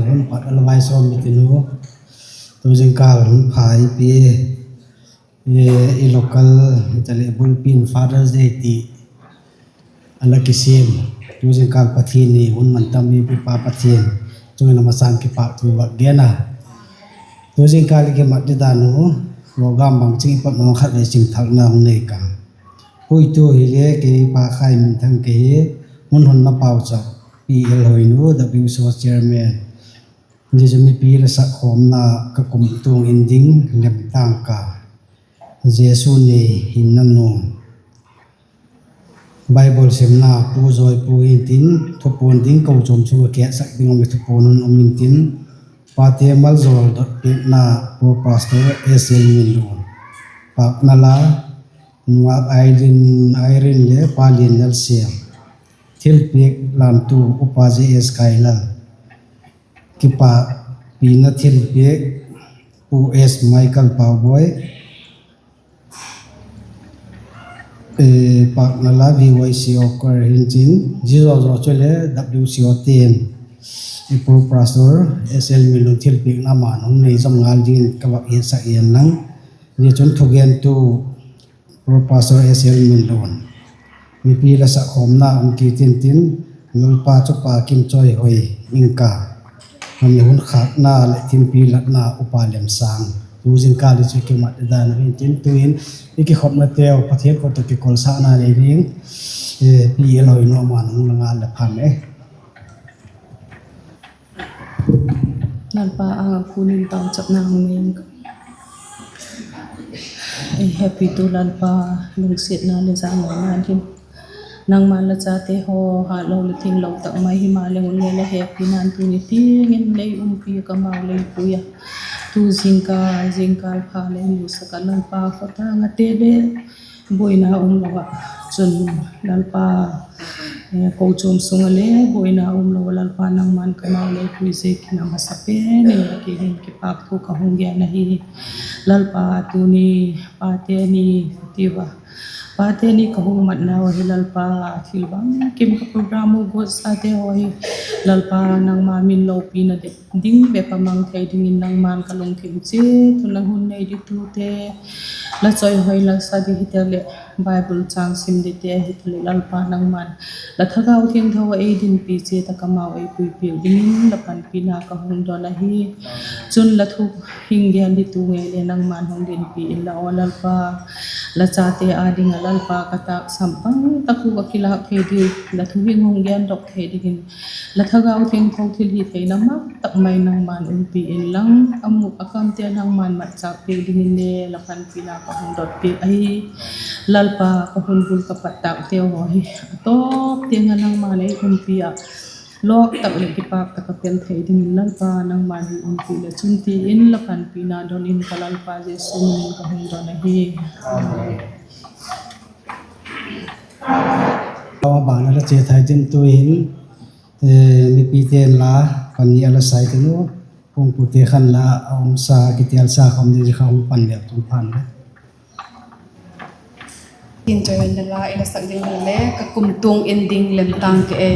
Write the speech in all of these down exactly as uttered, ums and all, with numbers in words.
Hun phat a la vaisawm mitin u, tu zingkâl hun pha i pia, i local, i ta leh bulpi in Father's Day ti a la kisiam. Tu zingkâl Pathian ni hun man tam i pi Pa Pathian chung in a masang kipâkthu vak gen a. Tu zingkâl i kimat di dan u, program bangching i pat ma khat leh chingthakna hung nei ka. Puitu hile kei Pa Khai Minthang ka hi, hun honna pauchap Pi L Hoinu, W C O chairman. Zia chu mipi la sak khawmna ka kumtuang in ding lemtang ka, Jesu nei hinna nuam. Bible simna Pu Zawipu intin, thupuan ding kochuam chung ah kihetsak ding um, thupuan un um intin, pate malzawl dot piakna Pu Pastor S L Minlun, pâkna la nungak Irene, Irene leh Pa Lian Lalsiam, thilpiak lantu Upa J S Kailal, kipâkpina thilpiak Pu S Michael Pauboi, pâkna la V Y C O choir hinchin, zia zaw zaw chule W C O te'n i Pu Pastor S L Minlun thilpiakna man hung nei zom ngal dingin ka vak hiatsak in lang. Zia chun thugentu Pu Pastor S L Minlun, mipi la sak khawmna um kit intin, Lalpa chu Pa Kimchawihoi ing ka, a mi hun khâkna leh thimpi latna Upa Lemsâng. Tu zingkâl i chu kimat dan u hintin, tuin i kikhopnateu Pathian khut ah kikolsakna nei ding Pi L Hoinu a man hung la ngal leh phan e. Lalpa âng ah kun in pauchapna hung nei ing ka. Ei hepitu Lalpa, lungsiatna leh janawinan hin nangma'n la chate haw hatlo leh thinglo tak mai himaleh hun le la hepina'n tuni tiang in lei umpi ah ka mau lei pui a, tu zingkâl, zingkâl pha lei musak ah Lalpa, khawtâng ate le buaina um lo ah chun Lalpa, kochuam sung ah le buaina um lo ah Lalpa, nangma'n ka mau lei pui ziakin a masa pen in la kiang in kipâkthu ka hung gen ahi. Lalpa, tuni pate ni ti ua, pate ni ka hung matnau ahi Lalpa, thil bangkim ka program u guatsate haw hi Lalpa, nangma min lopina ding bep a mang thei dingin nangma'n ka lungthim chiat un la hun nei ditute, la chawihoi la sa di hita leh, Bible châng sim dite hita leh Lalpa, nangma'n la Thagau Thiangtho a ei dinpi chiat ah ka mau ei puipiak dingin la panpina ka hung don ahi. Chun la thu hing gen ditu ngei le nangma'n hung dinpi inla aw Lalpa, la chate â ding ah Lalpa ka tâksam bang tak uh a kilâk thei diu, la thu hing hung gendok thei dingin la Thagau Thiangtho thil hitheina mang tak mai nangma'n umpi inlang, a mûk a kamte nangma'n matchâk piak dingin le la panpina ka hung dot piak ahi. Lalpa, ka hun bul ka pat tâkteu haw hi a tawp tiang ah nangma'n ei umpi ah, lawk tak leh kipâk tak a pel thei dingin Lalpa, nangma'n ei umpi leh chun ti in la panpina don in ka Lalpa Jesu min in ka hung don ahi. Amen. Aw, bang a la chia thei ding tu'hin, mipite'n la pani a la sai tin u, kungpute khan la a umsa kitêlsa khawm ding kha hung pan leu tum phan le. Tin, chawihoina la i la sak ding le, ka kumtuang in ding lemtang ka e.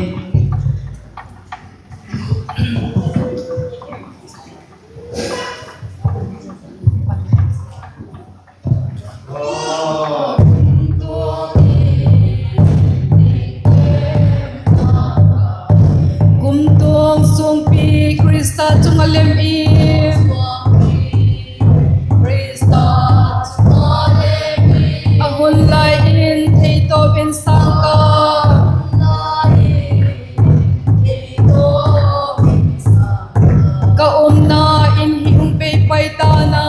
Kumtuang suangpi Khrista chung ah lem in, a hun lai in theitawp in sâng ka, ka umna in hi hung pei pai ta'n a.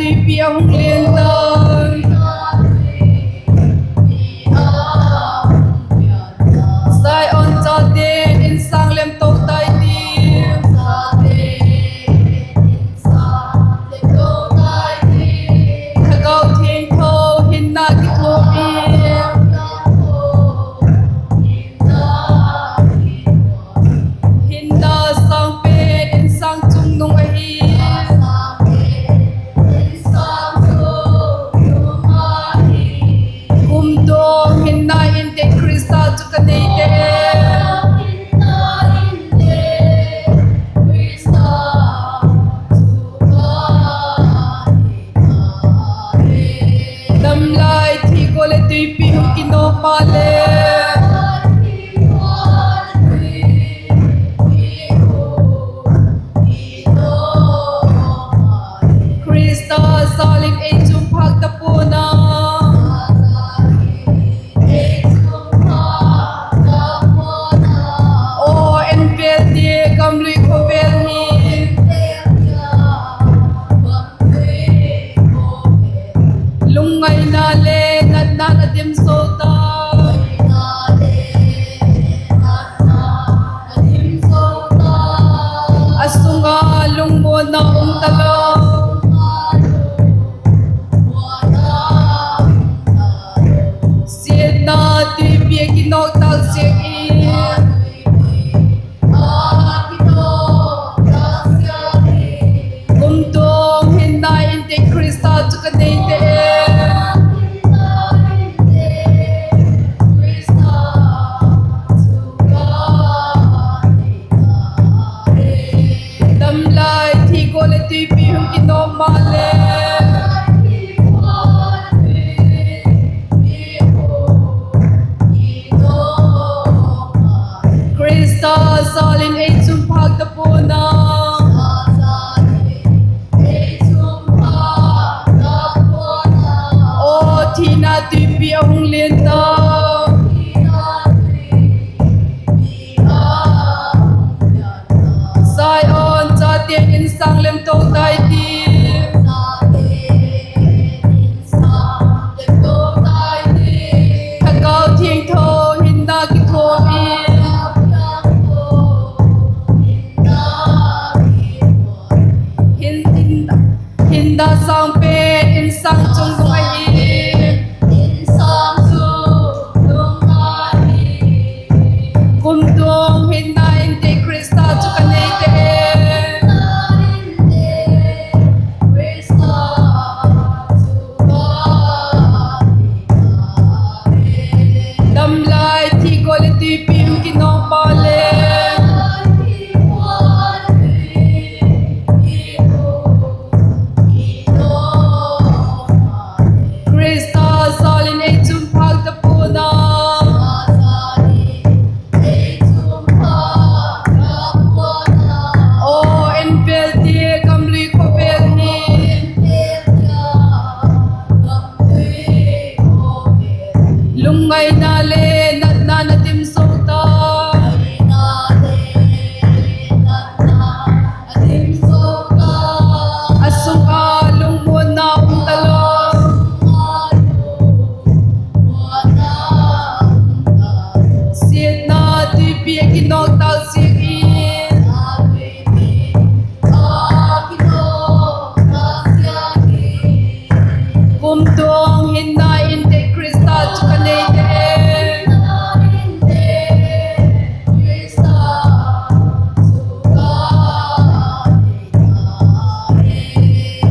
Tuipi a hung lian ta. Zion chate insâng lem to tai ti. Thagau Thiangtho hinna kithuapi. Hinna sâng pen insâng chungnung ahi. Kumtuang hinna in te Khrista chu ka nei te. Damlai thi gual leh tuipi hung kinawk maleh, Khrista jâl in ei chum phâk ta pua'n a. Aw en vêlte, gam lui khawvel hi lungngaina le natna'n a dim zo ta. A sung ah lungmuanna um talo. Siatna tuipi a kinawk tâk ziak in, kumtuang hinna in te Khrista chu ka nei te. Damlai thi gual leh tuipi hung kinawk maleh, Khrista jâl in ei chum phâk ta pua'n a. Aw thina tuipi a hung lian ta. Zion chate insâng lem to tai ti. Thagau Thiangtho hinna kithuapi. Hin, hin, hinna sâng pen insâng chungnung ahi. Kumtuang hinna in te Khrista chu ka nei te. Damlai thi gual leh tuipi hung kinawk maleh, Khrista jâl in ei chum phâk ta pua'n a. Aw en vêlte, gam lui khawvel hi lungngaina le natna'n a dim zo ta. A sung ah lungmuanna um talo. Siatna tuipi a kinawk tâk ziak in, kumtuang hinna in te Khrista chu ka nei te.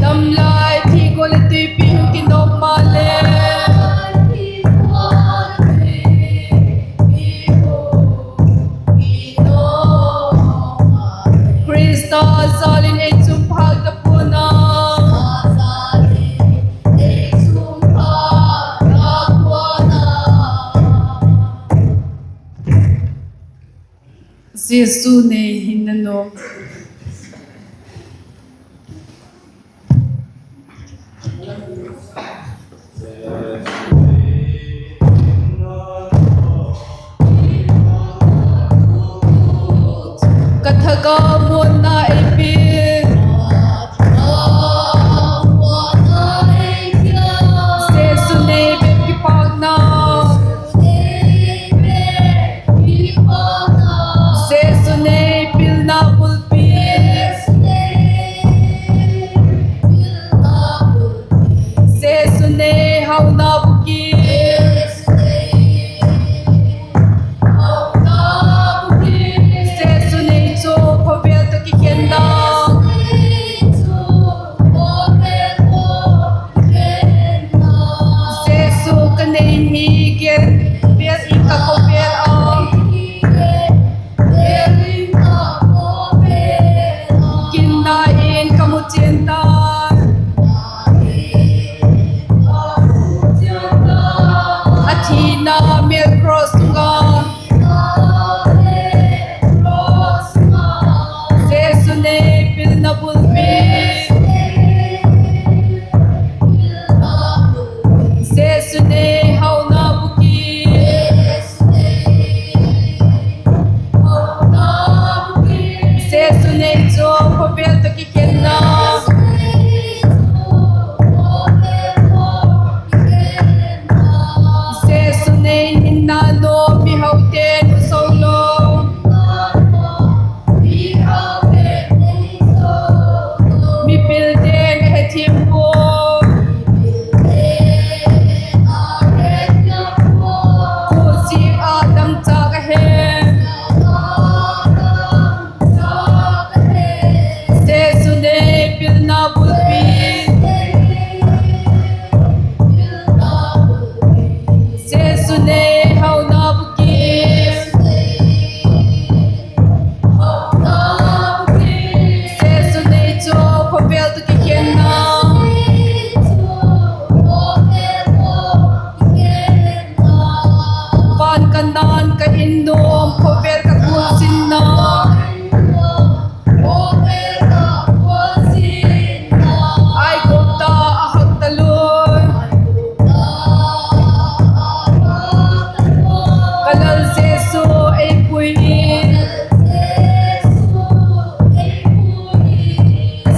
Damlai thi gual leh tuipi hung kinawk maleh, Khrista jâl in ei chum phâk ta pua'n a. Jesu nei hinna nuam. Ka thagau muanna ei pia. Khawvel tawh kikhenna. Jesu nei hinna nuam, mihaute nuam zo lo. Mipilte a hethiam pua. Khuaziak ah dangchâk ahi. Jesu nei pilna bulpi. Jesu nei hauna bukim. Jesu nei chu khawvel tawh kikhenna. Van Kanaan ka in nuam, khawvel ka khualzinna. Aigupta a hak talua. Ka Lal Jesu ei pui in.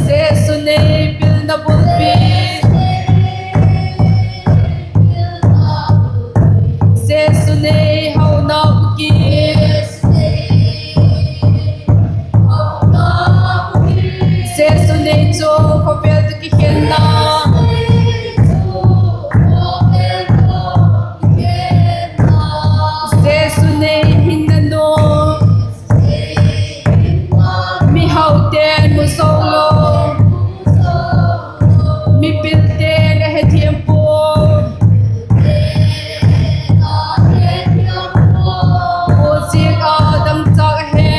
Jesu nei pilna bulpi. Jesu nei hauna bukim. Jesu nei chu khawvel tawh kikhenna. Jesu nei hinna nuam. Mihaute nuam zo lo. Mipilte a hethiam pua. Khuaziak ah dangchâk ahi.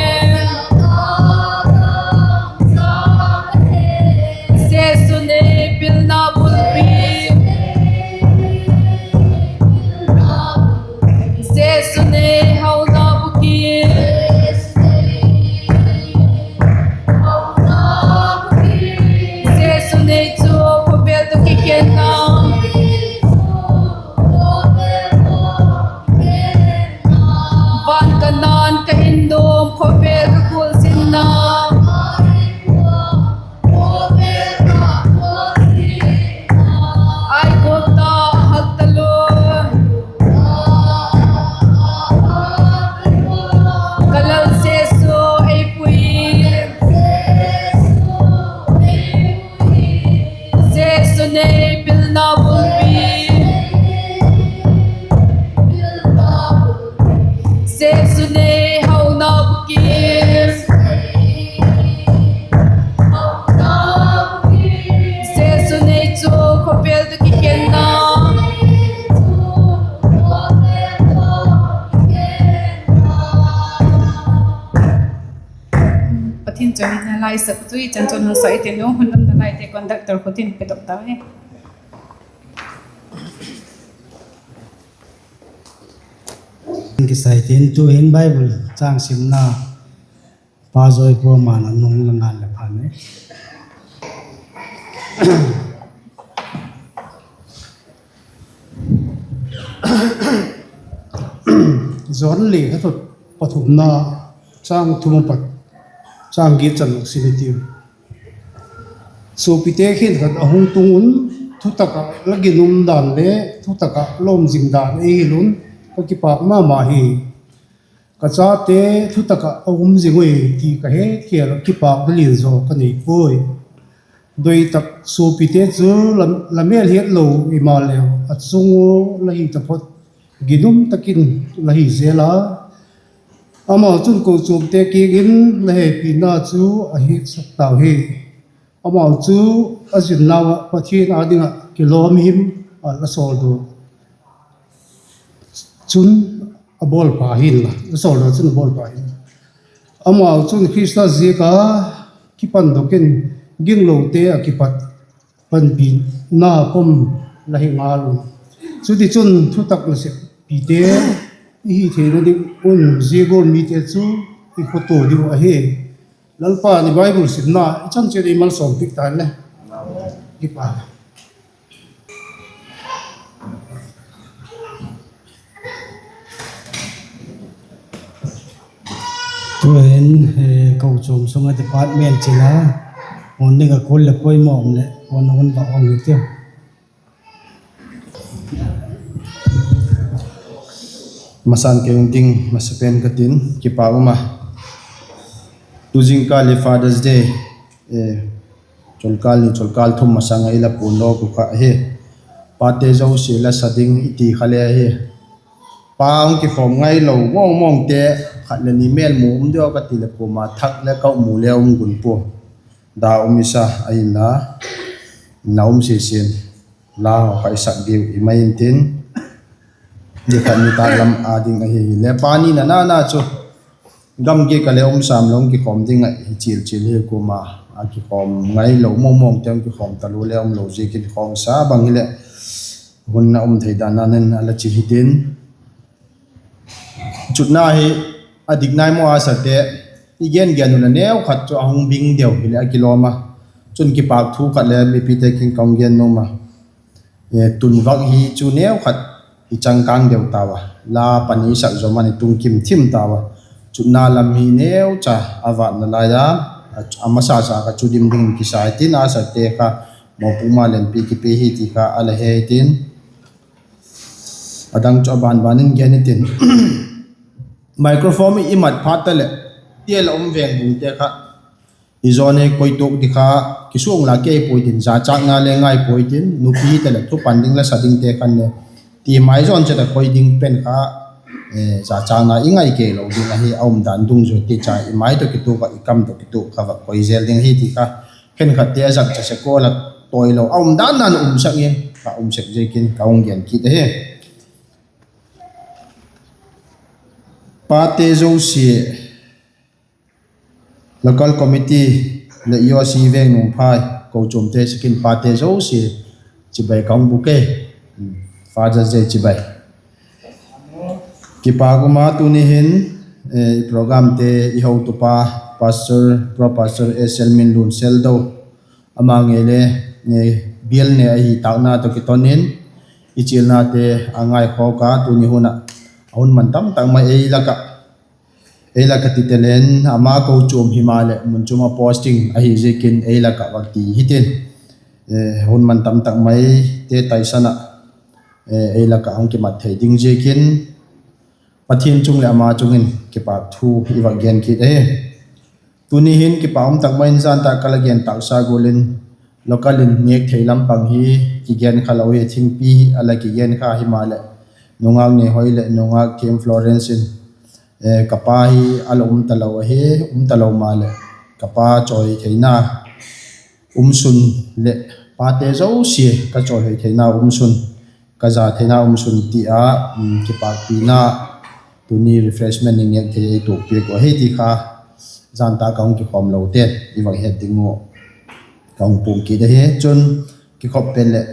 Jesu nei pilna bulpi. Jesu nei hauna bukim. Jesu nei chu khawvel tawh kikhenna. Van Kanaan ka in nuam, khawvel ka khualzinna. Aigupta a hak talua. Ka Lal Jesu ei pui. Jesu nei pilna bulpi. Jesu nei hauna bukim. Jesu nei chu khawvel tawh kikhenna. Pathian chawihoina la i sak chu i chan chun hun sa i tin u, hun lamna laite conductor khutin pedok ta hi. Kisai tin tu'hin Bible châng simna Pa Zawipuama'n a nung la ngal leh phan e. Johan lekhathot pathumna châng thum a pat châng giat chan sim i tiu. Suapite khenkhat a hung tung un, thutak ah la ginum dan le thutak ah la um zing dan ei hil un, ka kipâk ma ma hi. Ka chate thutak ah a um zing ui ti ka het khel ah kipâkna lian zaw ka nei puai. Doi tak suapite chu la, la mêl hiat lo himaleu, a chung ua la hi taphot ginum tak in la hi zel a. Amau chun kochuamte kiang in la hepina chu a hiatsak tau hi. Amau chu a zinnau ah Pathian â ding ah kilawm him ah la sawldaw chun a bawlpa hinla, la sawldaw chun a bawlpa hinla. Amau chun Khrista ziak a kipandok in ginglote ah kipat panpina pom la hi ngal un. Chutichun thutak naseppite i hi theina ding un zia gual mite chu i khotua ding uh ahi. Lalpa'n i Bible simna i chan chiat ei malsawm piak ta hen le. Kipak. Tu'hin, eh, kochuam sung ah department chin a Hun ding a kul leh poimaw um leh hun hun va hong hi tiu. Masan kei hung ding masapen ka tin, kipâk um a. Tu zingkâl hi Father's Day, cholkâl ni cholkâl thum masang ah i la puan lawk uh kha hi. Pate zosia la sa ding i ti kha le hi. Pa hung kikhawm ngailo mawngmawngte, khat leh ni mêl mu um diu ka ti leh kuama thak le ka mu le um gun pua. Da um i sa ahinla, na um sisin, la haw kha i sak diu i mai intin, zia kha nitâk lam â ding ahi. Hile pa nina nana chu gamgi ka le um sam lo, hung kikhawm ding ah hi chial chial hi kuama, a kikhawm ngailo mawngmawngte hung kikhawm talua le umlo ziakin khawngsa bang hileh hun a um thei dan a nen a la chi hitin. Chutna hi a dik nai maw a sate, i gen gen u leh neu khat chu a hung bing deu hileh a kilawm a. Chun kipâk thu khat le mipite kiang ka hung gen nuam a. Tun vak hi chu neu khat i changkâng deu tau a, la pani sak zaw man i tung kim thim tau a. Chutna lam hi neucha a vâtna lai a, a masa sa kha chu dim dingin kisa hitin, a sate kha mawpuakna lianpi kipe hi ti kha a la he hitin. A dang chu a ban ban in gen hitin. Microphone i mat phat taleh, tia la um veng bungte kha i zawn e koi tuak di kha kisuang la kei puai tin, zachâkna le ngai puai tin, nupi hita leh thupan ding la sa dingte khan le ti mai zawn chet a koi ding pen kha, zachâkna i ngai kei lo ding ahi. A um dan dungzui ti cha i mai tawh kituak ah i kam tawh kituak kha va koi zel ding ahi ti kha khenkhatte a zak cha sek ua la, tawilo a um dan dan um sak in ka um sek ziakin ka hung gen kit ahi. Pate zosia, local committee leh E O C Veng Nungphai, kochuamte sikin pate zosia chibai ka hung bûk e. Father's Day chibai. Kipâk um a, tuni hin programte i hotupa, Pastor, Pro Pastor S L Minlun Seldo, ama ngei le bial ne ahi tâkna tawh kiton in, i chialnate a ngaikhawk a, tuni hun ah a hun man tam tak mai ei lak ah, ei lak ah ti talen, ama kochuam himaleh mun chuam ah posting ahi ziakin ei lak ah vak ti hitin, hun man tam tak maite taisan ah ei lak ah hung kimat thei ding ziakin Pathian chung leh ama chung in kipâk thu i vak gen kit ahi. Tuni hin kipâk um tak mai in zan tak ka la gen tâksa gual in, local in nêk thei lam pang hi kigen kha lo hi, thingpi a la kigen kha himaleh, nungâk Neihoi leh nungâk Kim Florence in, ka pa hi a la um talo ahi, um talo maleh, ka pa chawi theina um sun leh pate zosia ka chawihoi theina um sun, ka za theina um sun ti a kipâkpina tuni refreshment i nêk thei ei tuak piak uh ahi ti kha zan tak ka hung kikhawm lote i vak het ding uh ka hung puang kit ahi. Chun kikhop pen leh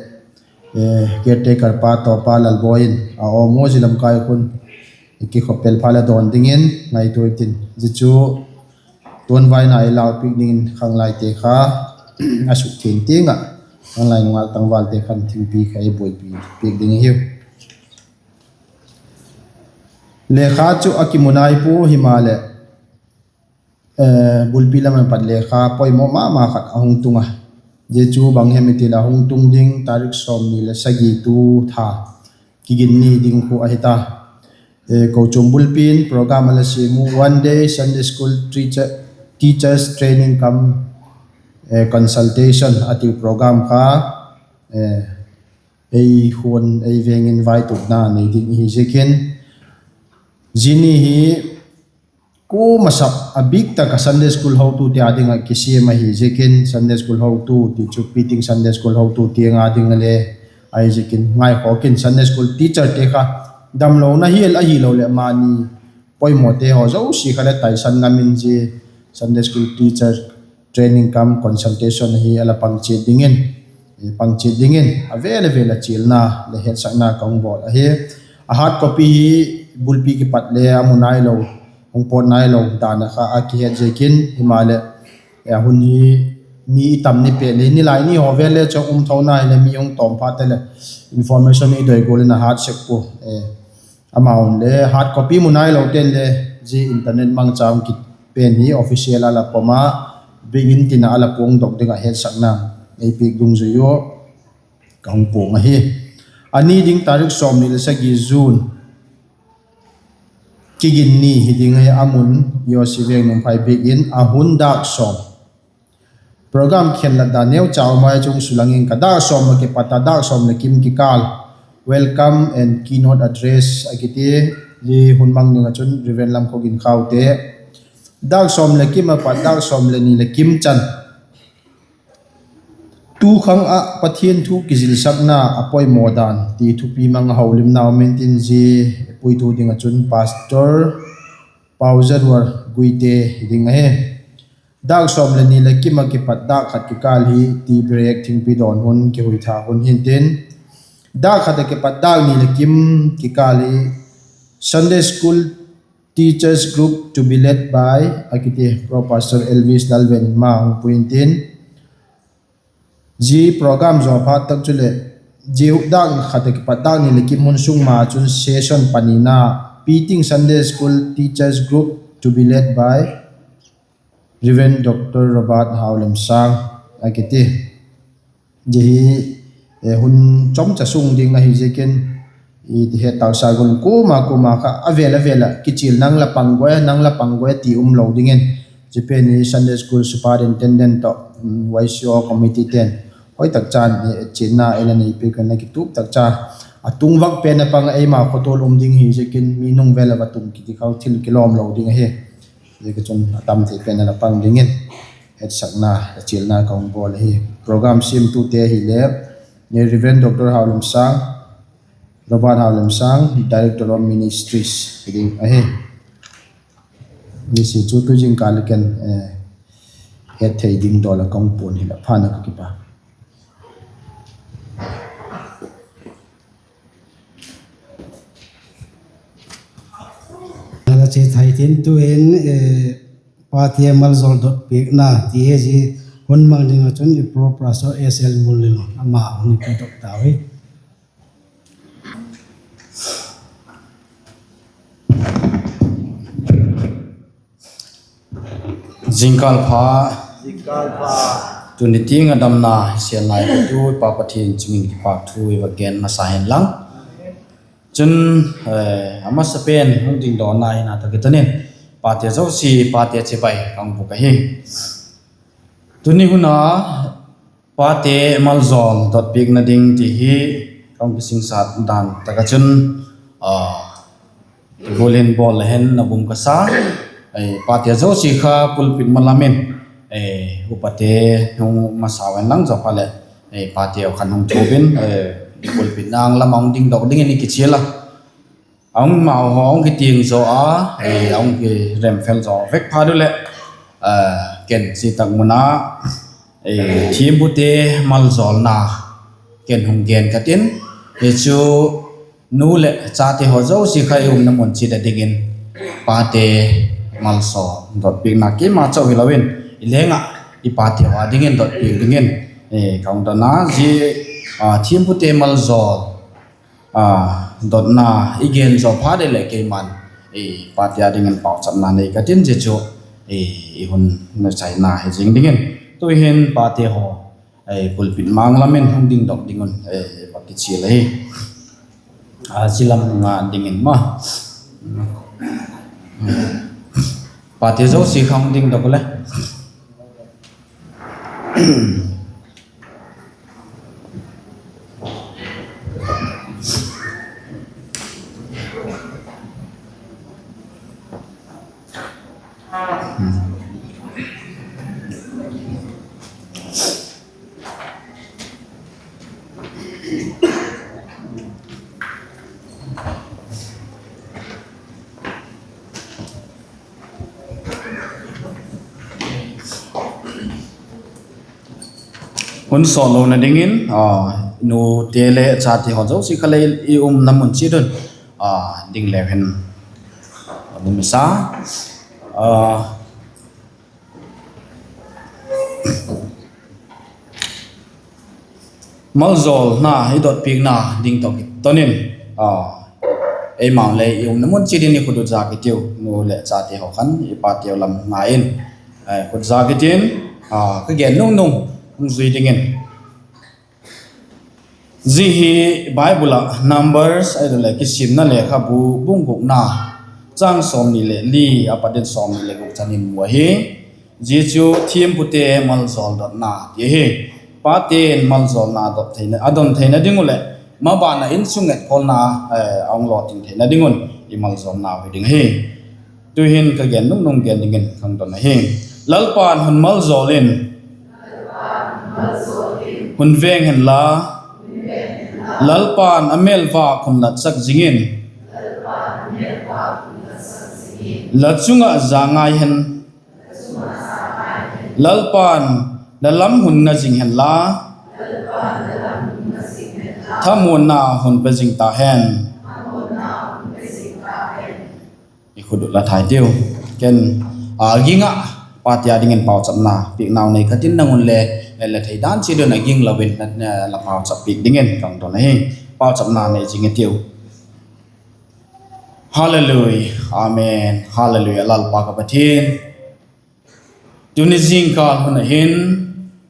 caretaker pa tawhpa Lalbawi in a awm u, zia lamkai khun kikhop pen phat leh dawn dingin ngaitua tin, zia chu tuanvaina i lau piak dingin khanglaite kha a suk thiang tiang ah khanglai nungâk tangvalte khan thingpi kha ei buaipi piak ding ahiu. Lekha chu a kimu nai pua himaleh, bulpi lam ah pat lekha poimaw ma ma khat a hung tung a. Zia chu bang hem i ti leh, a hung tung ding tarik sawmni leh sagi tu tha, kiginni ding khu ahi ta. Kochuam bulpi in program a la siam u, One Day Sunday School Teacher, Teachers Training Camp, Consultation a tiu program kha ei khuan ei veng in vaitukna nei ding i hi ziakin, zia ni hi kuama sap a bîk tak ah Sunday School hotute â ding ah kisiam ahi ziakin, Sunday School hotu ti chu piting Sunday School hotu tiang â ding a le ahi ziakin, ngaikhawk in Sunday School teacherte kha damlona hial ahiloleh mani poimawte haw zosia kha le taisan ngam in zia Sunday School Teacher Training Camp Consultation hi a la pang chiat dingin, pang chiat dingin a vêl a vêl a chialna leh hetsakna ka hung bawl ahi. A hard copy hi bulpi kipat le a mu nailo, hung pawt nailo dan a kha a kihet ziakin, himaleh, a hun hi mi i tam ni pet le, nilai ni haw vêl le chu um thona hileh mi hung tawm phat te leh information i doi gual in a hat sek pua. Amau'n le hard copy mu nailote'n le zia internet mangcha hung kit pen hi official a la pom a, biakin tin a la puangdok ding ah hetsakna ei piak dungzui ua ka hung puang ahi. A ni ding tarik sawmni le sagi June, Kiginni hi ding ahi. A mun, EOC Veng Nungphai biakin, a hun dâk sawm. Program khenlat dan neucha um a, chung sulang ing ka. Dâk sawm a kipat a dâk sawm leh kim kikâl, welcome and keynote address a kiti. Zia hun mang ding ah chun Reverend Lamkhogin Khaute. Dâk sawm leh kim a pat dâk sawm leh ni leh kim chan, tukhang ah Pathian thu kizilsakna a poimaw dan ti thupi mang a holimna um intin, zia puitu ding ah chun Pastor Pau Zaruar Guite hi ding ahi. Dâk sawm leh ni leh kim a kipat dâk khat kikâl hi tea break, thingpi dawn hun, kihuitha hun hintin, dâk khat a kipat dâk ni leh kim kikâl hi Sunday School Teachers Group to be led by a kiti, Pro Pastor Elvis Lalven in ma hung pui intin, zia program zaw phat tak chuleh, zia dâk khat a kipat dâk ni leh kim hun sung ma chun session panina, Piting Sunday School Teachers Group to be led by Reverend Doctor Robert Haulemsang a kiti. Zia hi hun chomcha sung ding ahi ziakin, i ti het tau sa gun kuama kuama kha a vêl a vêl ah kichial, nang la pang guai, nang la pang guai ti um lo dingin, zia pen hi Sunday School Superintendent tawh, YCO committee ten hoi tak chan chialna ei la neipiak in, a kitup tak cha a tung vak pen a pang a, eima khotual um ding hi ziakin mi nung vêl a va tung kiti kha thil kilawm lo ding ahi. Ziaziakchun a tam thei pen a la pang dingin hetsakna, chialna ka hung bawl ahi. Program siamtute hile Reverend Doctor Haulemsang, Robert Haulemsang, Director of Ministries hi ding ahi. Zia chu tu zingkal a ken hetthei ding dawl a ka hung puan hi la phan a ka kipak. La chia thei tin tuin, pate malzawl dotpiakna ti hi zia hun mang ding ah chun i Pro Pastor S L Mullilo ama hun i pe dok tau hi. Zingkal pha. Tuni tiang a damna i sial nai tu Pa Pathian chung in kipak thu i va gen masa hen lang. Chun, a masapen hung dingdawna hin a tak i tan in, pate zosia pate chibai ka hung bûk ahi. Tuni hun a pate malzawl dotpiakna ding ti hi ka hung kisingsat dan tak ah chun, gual in bawl le hen a bum ka sa. Pate zosia kha pulpit ma lam in upate hung masa ua inlang zaw phat leh, pate haw khan hung thu in, pulpit nang lam a hung dingdok dingin i kichial a, amau haw hung kitiang zaw a, a hung kiremfel zaw vek phat uleh, ken zia tak mun a thiampute malzawlna ken hung gen ka tin, hi chu nu leh chate haw zosia kha i umna mun chiat a dingin pate malzawl dotpiakna keima chau hilo in, i leng ah i pate haw a dingin dotpiak dingin ka hung don a. Zia thiampute malzawl dotna i gen zaw phat leh keima'n pate a dingin pauchapna nei ka tin, zia chu i hun nachaina hi zing dingin, tu'hin pate haw pulpit mang lam in hung dingdok ding un va kichial ahi. Zia lam nga dingin ma, pate zosia kha hung dingdok le. Hun sawtlona dingin nute le chate haw zosia kha le i umna mun chiat un ding leu hin a um i sa. Malzawlna i dotpiakna ding tawh kiton in, eimau le i umna mun chiat in i khut ut zak i tiu, nu leh chate haw khan i pateu lam ngai in khut zak i tin. ka gen nungnung hung zui dingin, zia hi Bible ah Numbers ahiloleh Kisimna lekhabu bung gukna, châng sawmni leh li a pat in sawmni leh guk chan in mu ahi. Zia chu thiampute maljawl dotna ti ahi. Pate'n maljawlna a don theina ding uh leh maban ah insung etkolna a hung lawting theina ding un i maljawlnau hi ding ahi. Tu'hin ka gen nungnung gen dingin ka hung don ahi. Lalpa'n hun maljawl in, hun veng hen la, Lalpa'n a mêlvâk hun latsak zing in. La chung ah zangai hen. Lalpa'n la lam hun nga zing hen la, thamuanna hun pe zing ta hen. I khut uh la thai tiu. Ken, a ging ah, pate â dingin pauchapna piaknau nei ka tin, nang un le, le thei dan chiat un a ging lo in la pauchap piak dingin ka hung don ahi. Pauchapna nei zing i tiu. Hallelujah, amen, hallelujah, Lalpa ka Pathian. Tuni zingkâl hun ah hin,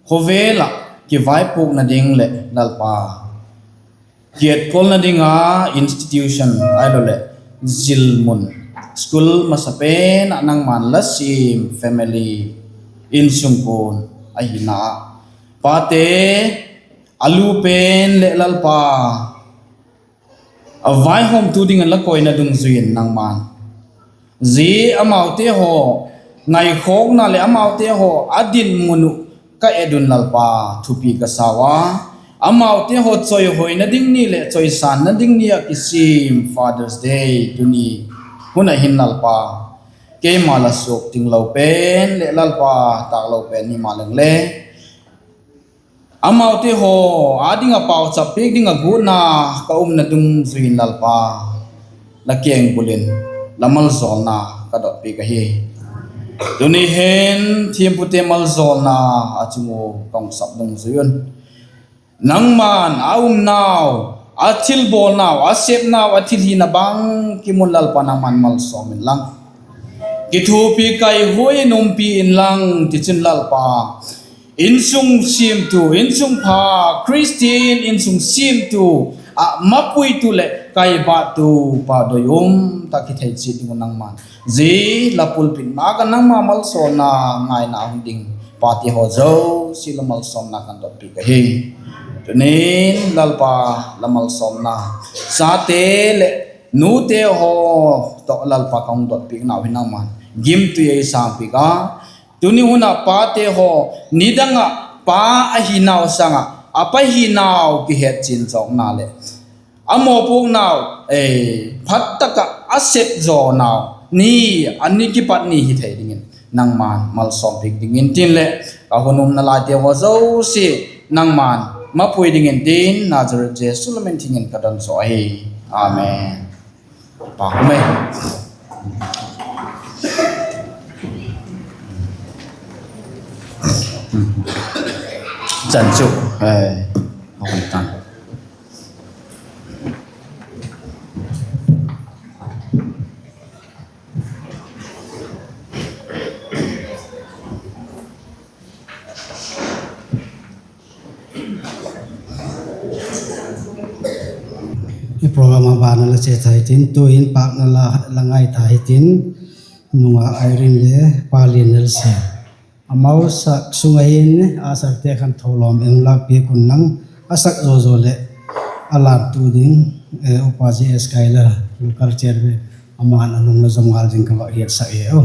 khawvel ah kivaipuakna ding leh Lalpa, kietkolna ding a institution ahiloleh zil mun, school masapen ah nangma'n la siam family, insungkuan ahina ah, pate a lu pen leh Lalpa, a vaihawmtu dingin la koina dungzui in nangma'n zia amaute haw ngaikhawkna leh amaute haw a dinmun uh ka et un Lalpa, thupi ka sau a. Amaute haw chawihoina ding ni leh chawisânna ding ni ah kisiam Father's Day tuni hun ah hin Lalpa, keima la suak tinglo pen leh Lalpa, tâklo pen himaleng le, amaute haw â ding ah pauchap piak ding ah gutna ka umna dungzui in Lalpa, la kengbul in la maljawlna ka dot piak ahi. Tuni hin thiampute maljawlna a chung uh ka hung sap dungzui un, nangma'n a umnau, a thilbawlnau, a sepnau, a thilhina bangkim un Lalpa nangma'n malsawm inlang, kithuapi kaihuai in umpi inlang, tichun Lalpa, insung siamtu, insung pha, Khristian insung siamtu ah mapuitu leh kaibattu pa doi um tak hithei chiat ding un nangma'n zia la pulpit ma ka nangma malsawmna ngaina hung ding pate haw zosia la malsawmna kan dot piak ahi. Tunin Lalpa, la malsawmna, chate leh nute haw tawh Lalpa ka hung dot piaknau hi nangma'n gimtui ei sângpiak a, tuni hun ah pate haw nidang ah pa ahinau sâng ah a pa hinau kihetchian zawkna leh a mawpuaknau phat tak ah a sep zawnau ni, a ni kipat ni hithei dingin nangma'n malsawm piak dingin tin leh, ka hun umna laite haw zosia nangma'n mapui dingin tin Nazareth Jesu la min thing in ka don zaw ahi. Amen. Pa um e. Chan chu, eh, a hun tan. I program a ban a la chia ta hitin, tu'hin pâkna la ngai ta hitin, nungak Irene le pa Lionel si. Amau sak sung ah hin a sakte khan tholawm ei lâkpiak unlang, a sak zaw zaw leh a lâktu ding, eh, Upa J S Kaila, local chairman, ama'n a nung la zom ngal ding ka va hiatsak e u.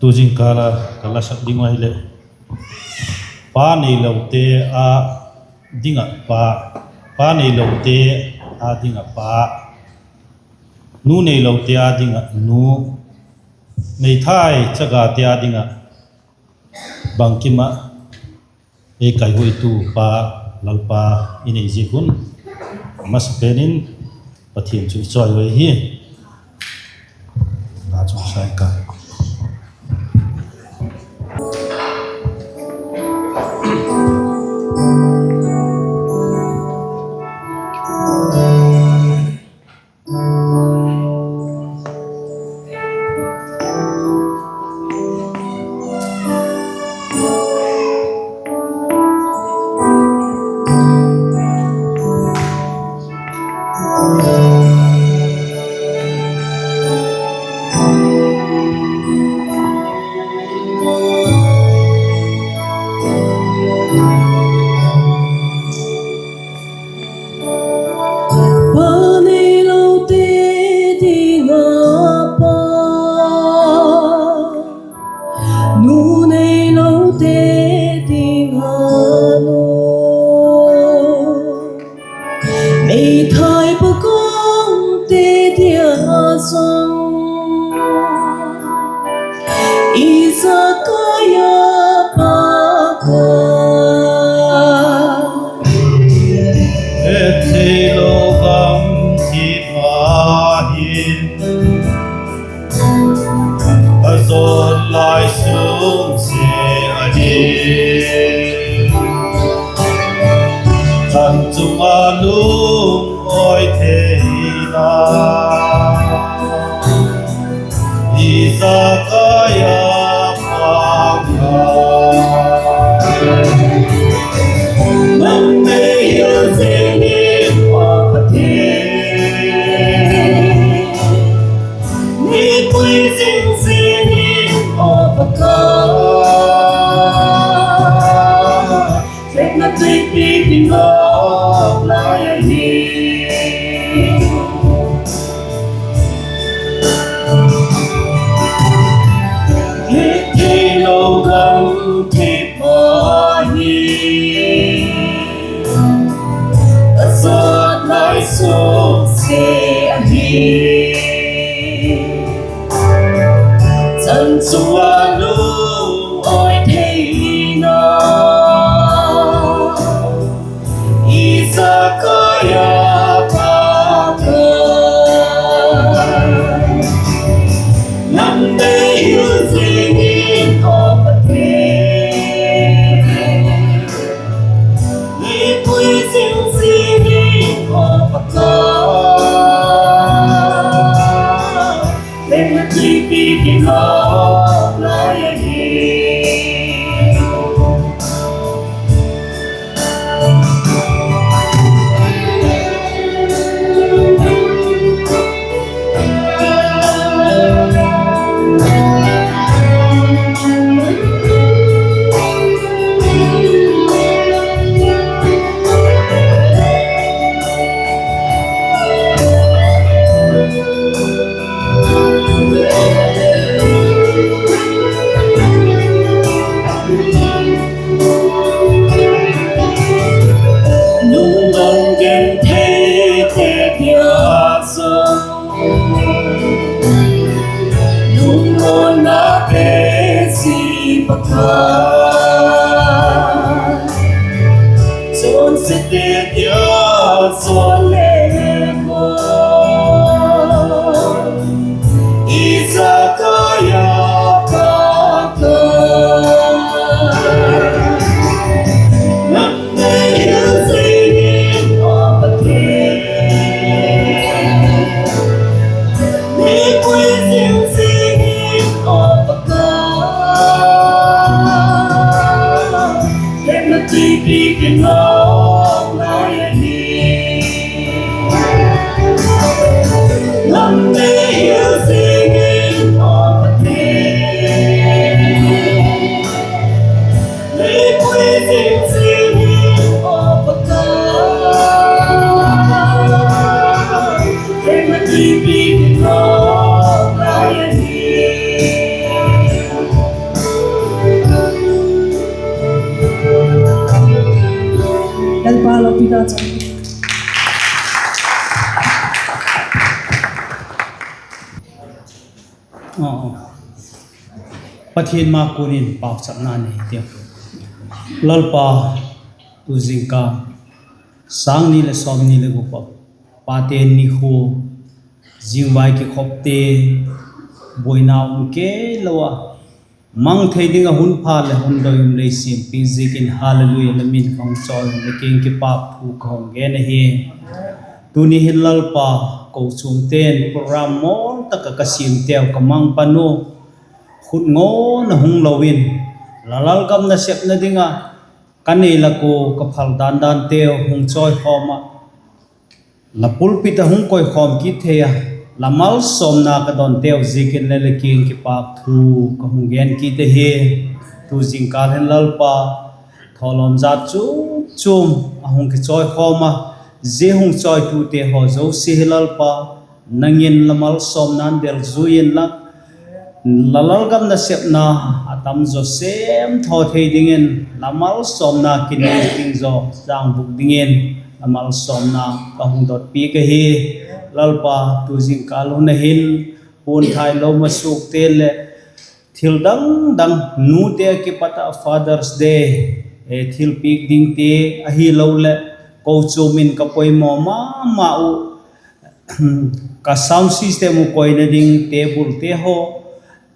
Tu zingkâl a ka la sak ding uh ahileh, pa neilote â ding ah pa, pa neilote â ding ah pa, nu neilote â ding ah nu, meithai chagate â ding ah bangkim ah ei kaihuaitu pa Lalpa i nei ziak un, a masapen in Pathian chu i chawihuai hi. La chung sai ka. Pa neilote ding a pa, nu neilote ding a nu, meithai pakawngte dia zong, Isaac a pa ka, hettheilo gamthip a hin a zawt lai sungsia ahi. Chan chung a lungawi theina, Isaac a pa ka, nang nei hial zing in aw Pathian, nei pui zing zing in aw Pa ka, Hepna tuipi kinawk lai ahi. Hettheilo gamthip a hin a zawt lai sungsia ahi. Chan chung a lungawi theina, Isaac a pa ka, nang nei hial zing in aw Pathian, nei pui zing zing in aw Pa ka, Hepna tuipi kinawk lai ahi. Lungdon gentheite dia zong, lungmuanna te si Pakai, chonse te dia zong le maw, Isaac a pa ka, nang nei hial zing in aw Pathian, nei pui zing zing in aw Pakai, Hepna tuipi kinawk lai ahi. Nang nei hial zing in aw Pathian, nei pui zing zing in aw Pakai, Hepna tuipi kinawk lai ahi. Lalpa lopi ta chang. Pathian ma kuan in pauchapna nei tiu. Lalpa, tu zingkal, sâng ni leh sawmni leh guk ah Pate nikhua, zingvai kikhopte, buaina um kei lo a, mang thei ding ah hun pha leh hun doi um lei siam piak ziakin hallelujah la min ka hung chawi, la kiang kipakthu ka hung gen ahi. Tuni hin Lalpa, kochuamte'n program mawl tak ah ka siamteu ka mang pan u, khut ngawn a hung lo in, la lalgam nasepna ding ah ka nei lak ua ka phal dan danteu hung chawikhawm ah, La pulpit ah hung koikhawm kit thei a, la malsawmna ka dawnteu ziakin le la kiang kipâk thu ka hung gen kit ahi. Tu zingkâl hin Lalpa, thawlawm zat chuam chuam a hung kichawikhawm a, zia hung chawitute haw zosia hi Lalpa, nang in la malsawmna'n delzui inla, la lalgam nasepna a tam zaw sêm thaw thei dingin, la malsawmna kinei ting zaw zang bûk dingin, la malsawmna ka hung dot piak ahi. Lalpa, tu zingkâl hun a hin, puanthai lo masukte leh thil dang dang, nute a kipat ah Father's Day thilpiak dingte ahiloleh, kochuam in ka poimaw ma ma uh, ka sound system uh koina ding tablete haw,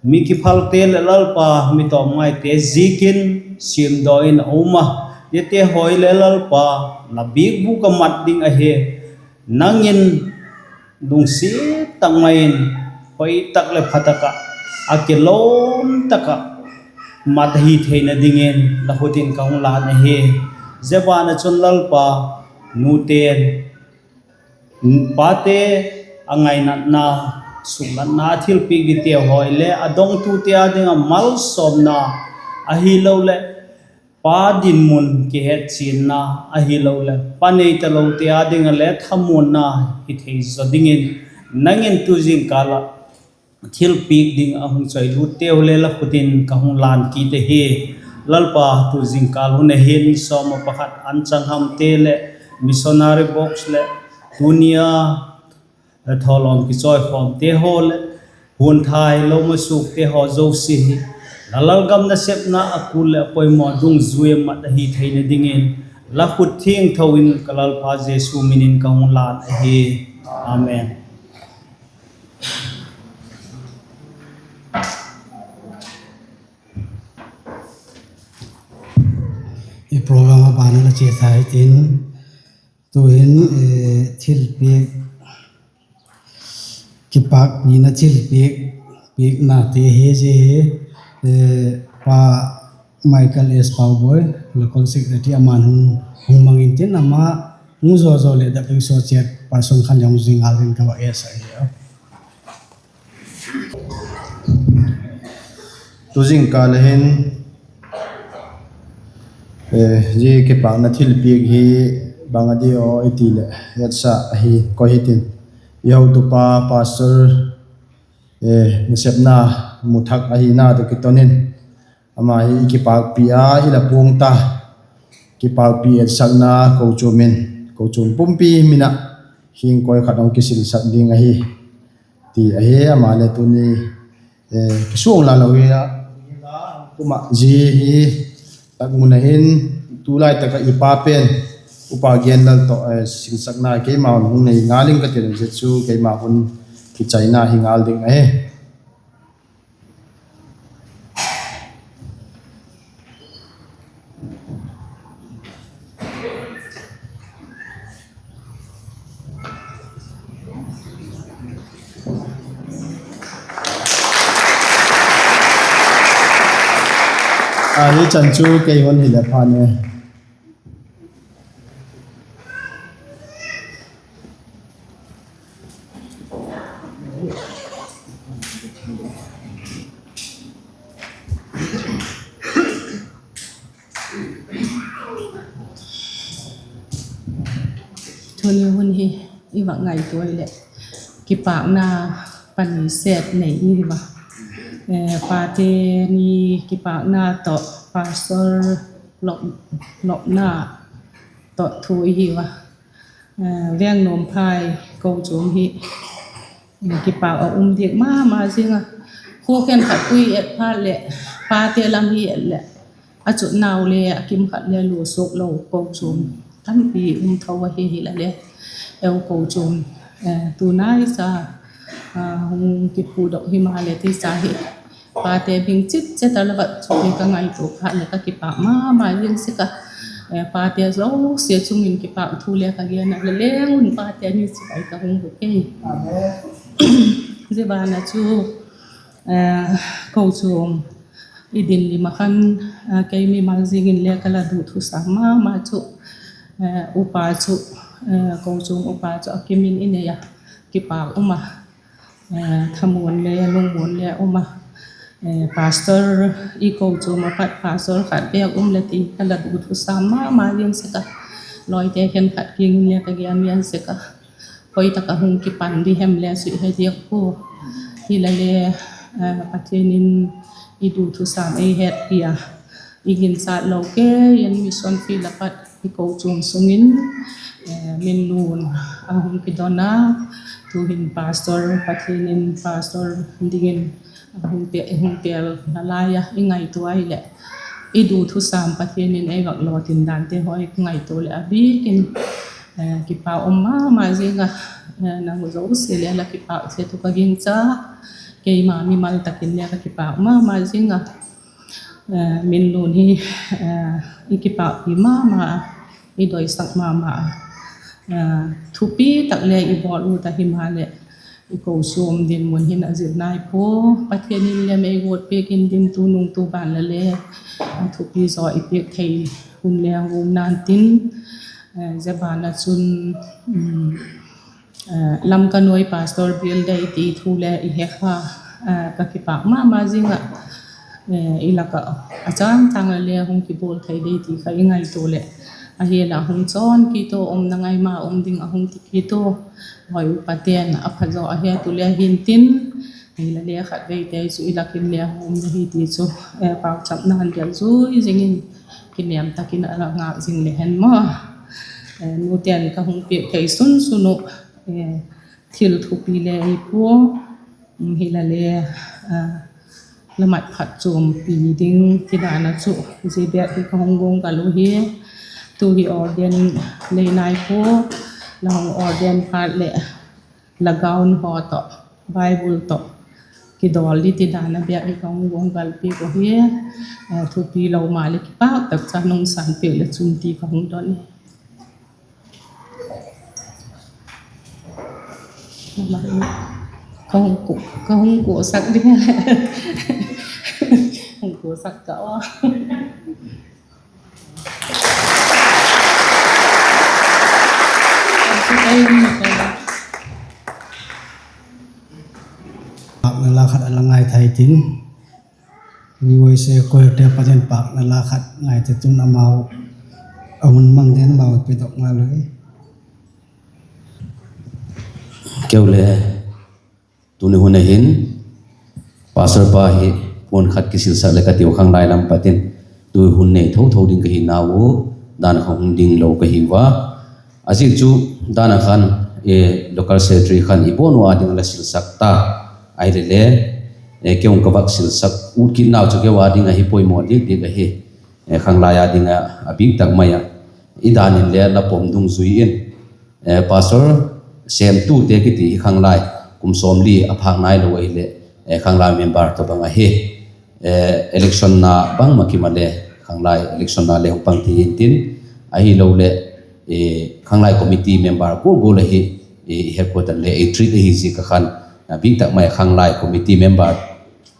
mi kiphalte leh Lalpa, mi tawmngaite ziakin siamdaw in a um a, ziate haw le Lalpa, la biakbûk ah mat ding ahi. Nang in lungsiat tak mai in, hoi tak leh pha tak ah, a kilawm tak ah mat ahi theina dingin la khut in ka hung lân ahi. Zia ban ah chun Lalpa, nute'n pate a ngainatna, suklatna thilpiak dingte haw le a dongtute â ding ah malsawmna, ahiloleh pa dinmun kihetchianna, ahiloleh pa nei talote â ding ah le thamuanna hi thei zaw dingin, nang in tu zingkâl ah thilpiak ding a hung chawilutteu le la khut in ka hung lân kit ahi. Lalpa, tu zingkâl hun a hin sawm ah pakhat anchanhamte leh missionary box leh tuni a thawlawm kichawikhawmte haw leh puanthai lo masukte haw zosia hi la lalgam nasepna a kul leh a poimaw dungzui a mat ahi theina dingin, la khut thiangtho in ka Lalpa Jesu min in ka hung lân ahi. Amen. I program a ban a la chia ta hitin, tu'hin, eh, thilpiak, kipâkpina thilpiak, piaknate hi zia hi, eh, Pa Michael S Pauboi, local secretary, ama'n hung, hung mang intin, ama hung zaw zaw leh W S O chairperson khan le hung zui ngal dingin ka va esa hi a. Tu zingkal a hin, eh, zia kipâkna thilpiak hi bang a di aw i ti leh, hetsa ahi koi hitin, i hotupa pastor, eh, nasepna mu thak ahina tawh kiton in, ama hi i kipâkpi a i la puang ta, kipâkpi etsakna kochuam in, kochuam pumpi min ah hing koi khat hung kisilsak ding ahi, ti ahi. Ama le tuni, eh, kisuang la lo hi a, kum ah zia hi tak mun a hin, tulai tak ah i pa pen, Upa Genlal tawh, eh, silsakna keima hun hung nei ngal ing ka ti, zia chu keima hun kichaina hi ngal ding ahi. A, hi chan chu kei hun hileh phan e. Tuni hun hi i va ngaitua leh, kipâkna pani set nei i hi a. Eh, pate ni kipâkna tawh pastor lop, lopna tawh thu i hi a. Eh, Vengnuamphai kochuam hi, eh, kipâk a um diak ma ma zing a. Khua khenkhat pui et phat leh, pate lam hi et leh, a chutnau le a kimkhat le lusuak lo kochuam tampi um tho ahi hile le, eu kochuam, eh, tunai sa, ah, hung kiphudok himaleh ti sa hi, pate bing chit chet a la vat chu hi ka ngaitua phat leh ka kipâk ma ma zing sek a. Eh, pate zosia chung in kipâk thu le ka gen a, la leng un pate ni chibai ka hung bûk ei. Zia ban a chu, eh, kochuam i din lim a khan, eh, kei mimal zing in le ka la duthusam ma ma chu, eh, upa chu, kochuam upa chu a kim in i nei a, kipâk um a, thamuan le lungmuan le um a. Pastor, i kochuam ah pat pastor khat bêk um leh ti ka la du thusam ma ma zing sek a, lawite khenkhat kiang in le ka gen lian sek a, khoi tak ah hung kipan di hem le chu i he diak pua. Hilale, Pathian in i du thusam ei hetpi a, i ginchat lo kei in mission field ah pat i kochuam sung in Minlun a hung kidon a, tu'hin pastor, Pathian in pastor dingin hung pêl nalai a i ngaitua ahileh, i du thusam Pathian in ei vak lawtin dante haw i ngaitua leh a bîk in kipâk um ma ma zing a, nang zosia le la kipâk chiat uh ka gingcha, keima mimal tak in le ka kipâk ma ma zing a. Minlun hi i kipâkpi ma ma a, i doisak ma ma a, thupi tak le i bawl ut a, himaleh i kochuam dinmun hin a zil nai pua. Pathian in le ei guat piak in ding, tunung tu ban la le thupi zaw i piak thei hun le um na'n tin, zia ban ah chun Lamka nuai pastor bial dei ti thu le i he kha, ka kipâk ma ma zing ah, i lak ah a châng châng a le hung kibawl thei dei ti kha i ngaitua leh, a hial ah hung chawn kit u, umna ngai ma um ding a hung ti kit u, hoi upate'n a phazaw a het u le hintin, hilale khatveite chu i lak in le hung um na hi ti chu pauchapna'n bel zui zing in, kinêm tak in a la ngâk zing le hen maw. Nute'n ka hung piak thei sun sun uh thil thupi le hi pua, hilale la mat phat chuampi ding ti dan ah chu zia bêk hi ka hung guanggal u hi. Tu hi ordain lei nai pua, la hung ordain phat leh la gown haw tawh, Bible tawh kidawl di ti dan a bêk hi ka hung guanggal piak u hi. Thupi lo maleh kipâk tak cha nung san piak leh chun ti ka hung don. Ka hung kuasak ding, hung kuasak ka a. Pâkna la khat a la ngai thei tin, mi uaise koite pat in pâkna la khat ngai thei tin, amau a hun mang dingin amau pe dok ngal u hi. Keu le, tuni hun a hin pastor pa hi puan khat kisilsak leh ka tiu, khanglai lam pat in tu hun nei tho tho ding ka hi nau, dan kha hung ding lo ka hi ua. A ziak chu dan a khan local secretary khan i bawn u a ding a la silsak ta, ahileh le keu ka vak silsak ut kit nau chu keu a ding ahi poimaw diak diak ahi. Khanglai a ding a, a bîk tak mai a, i dan in le la pom dungzui in, pastor sêmtute kiti hi khanglai kum sawmli a phâk nailo ahileh, khanglai member tawhbang ahi. Election na bangma kim a le, khanglai election na le hung pang thei intin, ahiloleh khanglai committee member gual gual ahi, i headquarter le ei treat ahi ziak a khan, a bîk tak mai khanglai committee member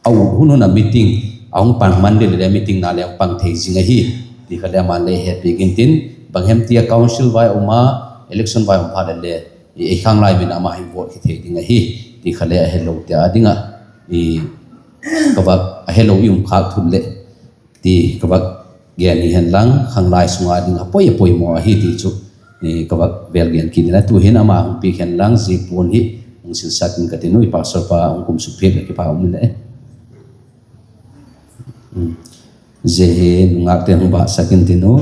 a ut hun hun a meeting a hung pang man le le meeting na le hung pang thei zing ahi, ti kha le ama'n le hetpiak intin, bang hem ti a council vai um a, election vai um phat le le, ei khanglai min a ama hin vote hi thei ding ahi, ti kha le a helote a ding a, ka vak a helo i um khâk thut leh ti ka vak gen hi hen lang, khanglai sung a ding a poi a poimaw ahi ti chu ka vak vêl gen kit in a, tu'hin ama hung piak hen lang zia puan hi hung silsak in ka tin u, i pastor pa hung kum suk piak leh kipak um in le. Zia hi nungâkte'n hung bâksak intin u.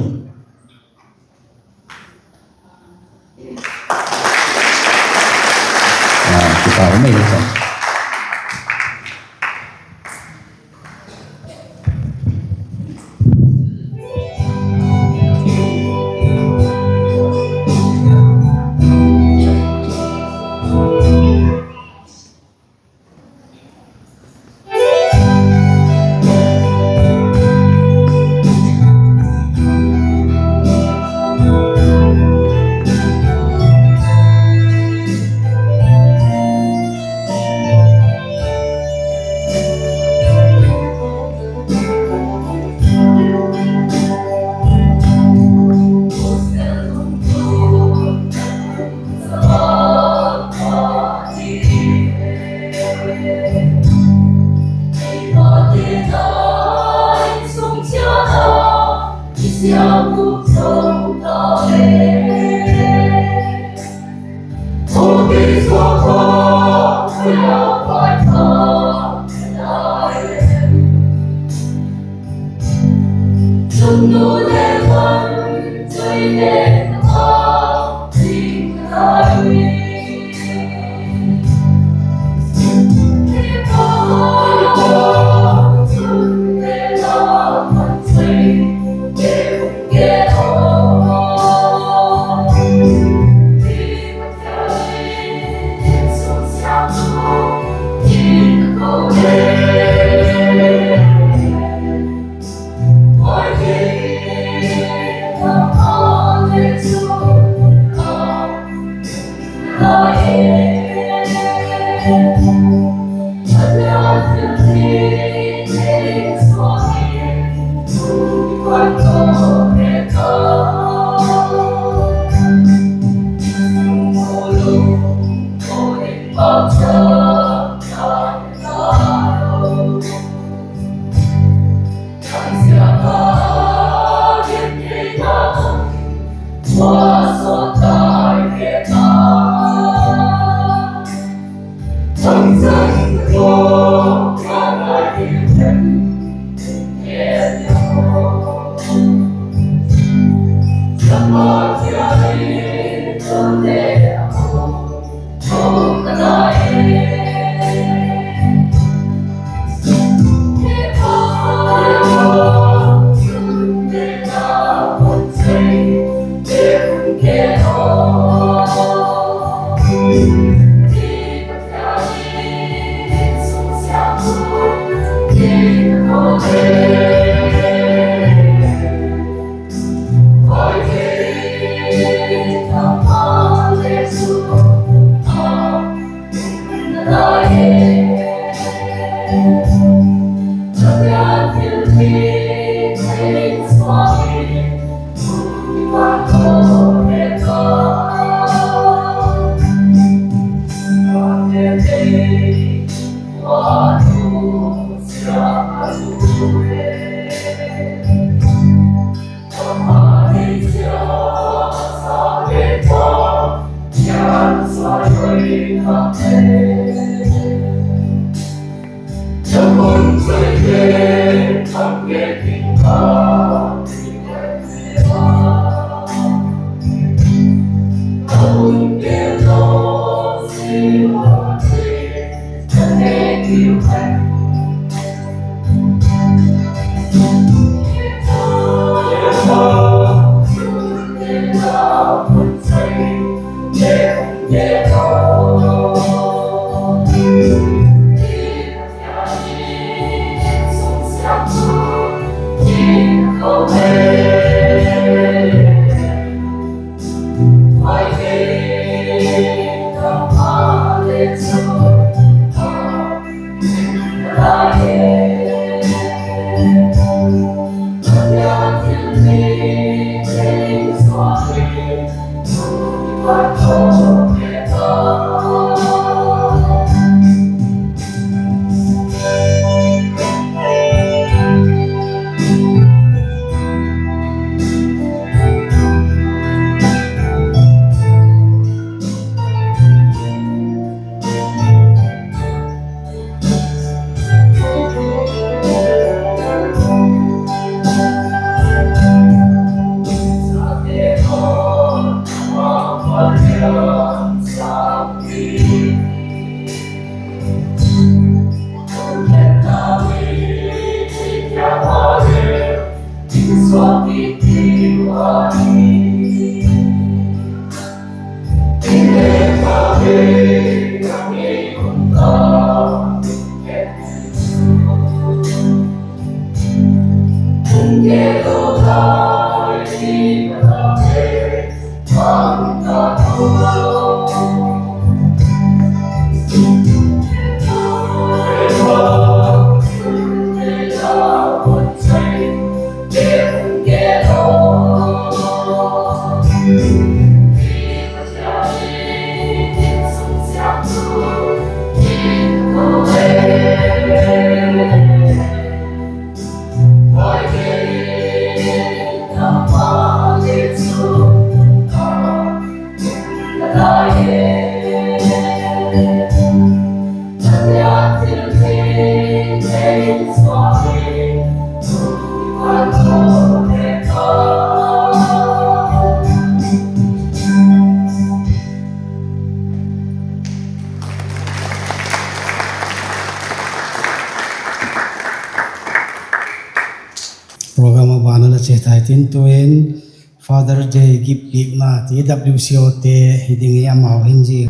Program a ban a la chia tai tin, tuin Father's Day gift piakna ti WCOte hi ding hi amau hin zia.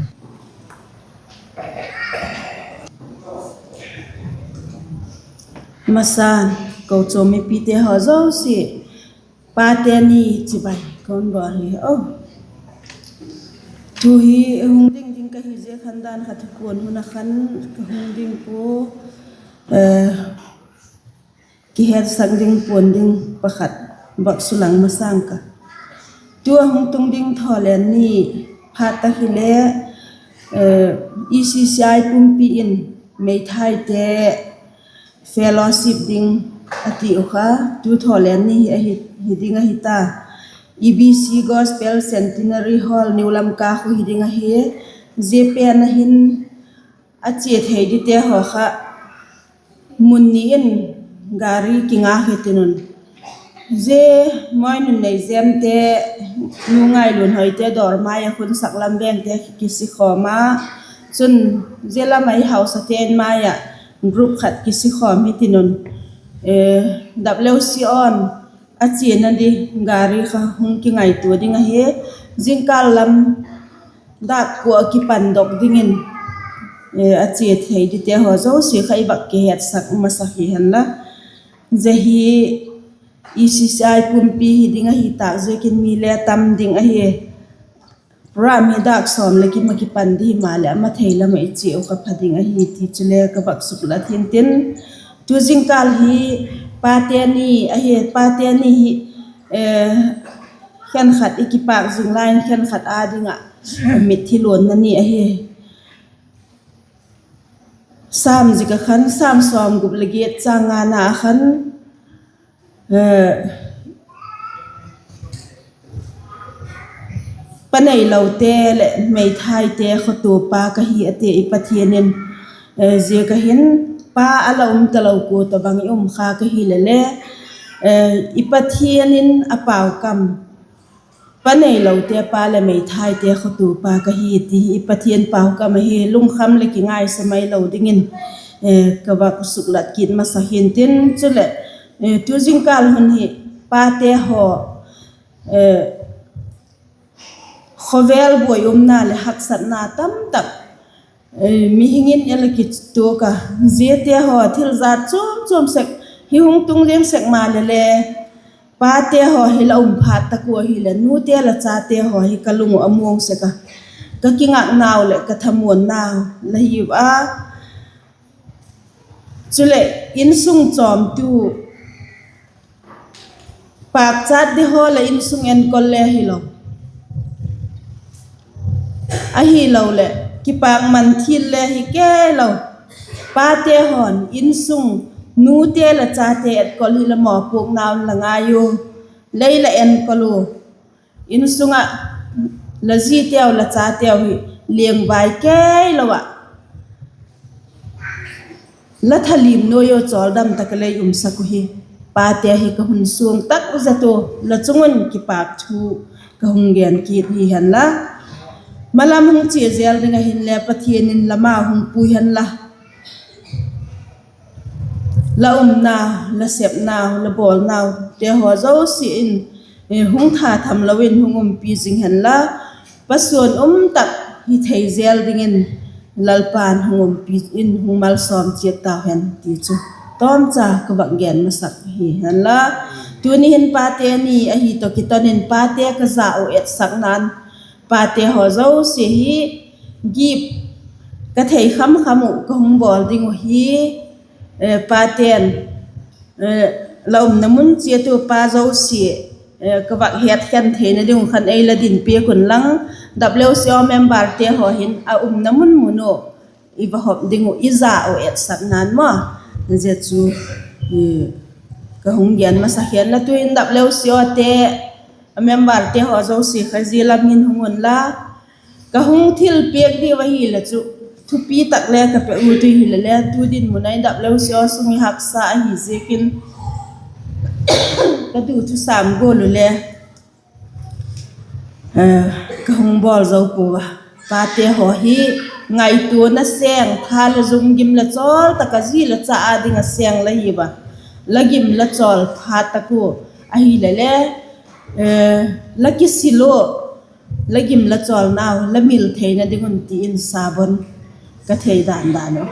Masan, kochuam mipite haw zosia, Pate Ni chibai kon bawl hi a. Tu hi hung ding ding ka hi Te khan dan khat hi kuan hun a khan ka hung ding pua, kihetsak ding puan ding pakhat vak sulang masâng ka. Tu a hung tung ding Thawlen ni phat tak hile, E C C I pumpi in meithaite fellowship ding a ti uh kha, tu Thawlen ni hi ding ahi ta. E B C Gospel Centenary Hall, New Lamka khu hi ding ahi. Zia pen a hin a chia thei dingte haw kha mun ni in gari kingak hi tin un. Zia Moinun Neizemte, Nu Ngailunhoite dawr mai ah khun saklam vengte kisikhawm a, chun zia lam ah i hausate in mai ah group khat kisikhawm hi tin un. W C O in a chiana di gari kha hung kingaitua ding ahi. Zingkâl lam dâk kua kipandok dingin a chia thei dingte haw zosia kha i vak kihetsak masak hi hen la. Zia hi E C C I pumpi hi ding ahi tâk ziakin mi le tam ding ahi. Program hi dâk sawm leh kim a kipan di himaleh a mathei lam ah i chia uh kha pha ding ahi ti chule ka vak suklat hintin. Tu zingkâl hi pate ni ahi, pate ni hi khenkhat i kipâk zing lai in khenkhat â ding ah mitthi luanna ni ahi. Sam zik ah khan, Sam sawmgup leh giat châng ngana ah khan, Pa neilote leh meithaite khawtuapa ka hi a ti i Pathian in. Ziak ah hin pa a la um talo kua tawhbang i um kha ka hile le, i Pathian in a pau kam, Pa neilote, pa leh meithaite khawtuapa ka hi ti hi i Pathian pau kam ahi. Lungkham leh kingaisa mai lo dingin ka vak suklat kit masak hintin, chuleh tu zingkâl hun hi pate haw khawvel buai umna leh haksatna tamtak mihing in a la kituak a, ziate haw thil zat chuam chuam sek hi hung tung ding sek maleh le, pate haw hi la um phat tak ua hileh nute la chate haw hi ka lung uh a muang sek a, ka kingaknau leh ka thamuannau la hiu a. Chuleh insung chawmtu, pâkchat di haw leh insung enkol le hilo, ahiloleh kipâkman thil le hi kei lo, pate haw'n insung, nute la chate etkol hi la mawpuaknau in la ngai u, lei la enkol u, insung ah la ziteu la chateu hi liangvai kei lo ah la thalim nuai u chawldam tak a lei umsak uhi. Pate hi ka hun suang tak zet ua, la chung un kipâk thu ka hung gen kit hi hen la. Malam hung chia zel ding ah hinle Pathian in la mau hung pui hen la, la umna, la sepnau, la bawlnaute haw zosia in hung tha tham lo in hung umpi zing hen la, pasuan um tak hi thei zel dingin Lalpa'n hung umpi in hung malsawm chiat tau hen ti chu tawmcha ka vak gen masak hi hen la. Tuni hin pate ni ahi tawh kiton in pate ka za uh etsakna'n, pate haw zosia hi gift ka thei kham kham uh ka hung bawl ding uh hi, pate'n la umna mun chiat u pa zosia ka vak hetkhen theina ding uh khan ei la din piak unlang, W C O memberte haw hin a umna mun mun uh i va hop ding uh i za uh etsakna'n maw, zia chu ka hung gen masak hen la. Tu'hin W C Ote, a memberte haw zosia kha zia lam hin hung unla, ka hung thilpiak diu ahile chu thupi tak le ka pe u tu hile le, tu dinmun ah W C O sung i haksa ahi ziakin ka du thusam gual u le ka hung bawl zo pua a. Pate haw hi ngaituana seng, tha le zung, gim le chawl tak a zi le cha â ding a seng la hiu a, la gim la chawl phat tak ua ahile le, la kisil u, la gim la chawlnau la mil theina ding un ti in sabon ka thei dan dan u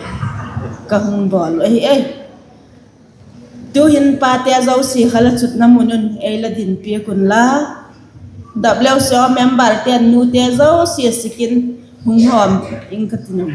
ka hung bawl u ahi e. Tu'hin pate zosia kha la chutna mun un ei la din piak unla, W C O memberte'n nute zosia sikin Hung hawm ing ka ti nuam.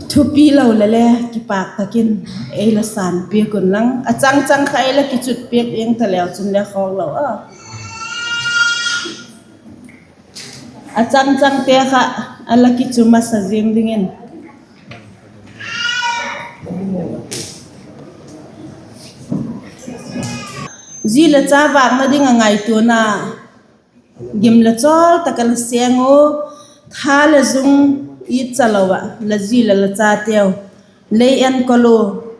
Thupi lo le le kipâk tak in ei la sânpiak unlang, a chang chang kha ei la kichut piak ing ta leu chun le khawk lo a. A chang changte kha a la kichu masa ziang dingin, zi leh cha vâkna ding ah ngaituana gim leh chawl tak a la seng u, tha leh zung it cha lo ah la zi leh la chateu lei enkol u,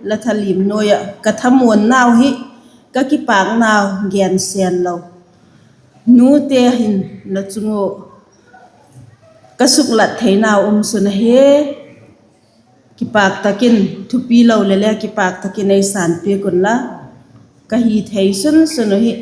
la thalim nuai ah ka thamuannau hi ka kipâknau gen sen lo. Nute hin la chung u ka suklat theinau um sun ahi. Kipâk tak in, thupi lo le le kipâk tak in ei sânpiak unla, ka hi thei sun sun uhi.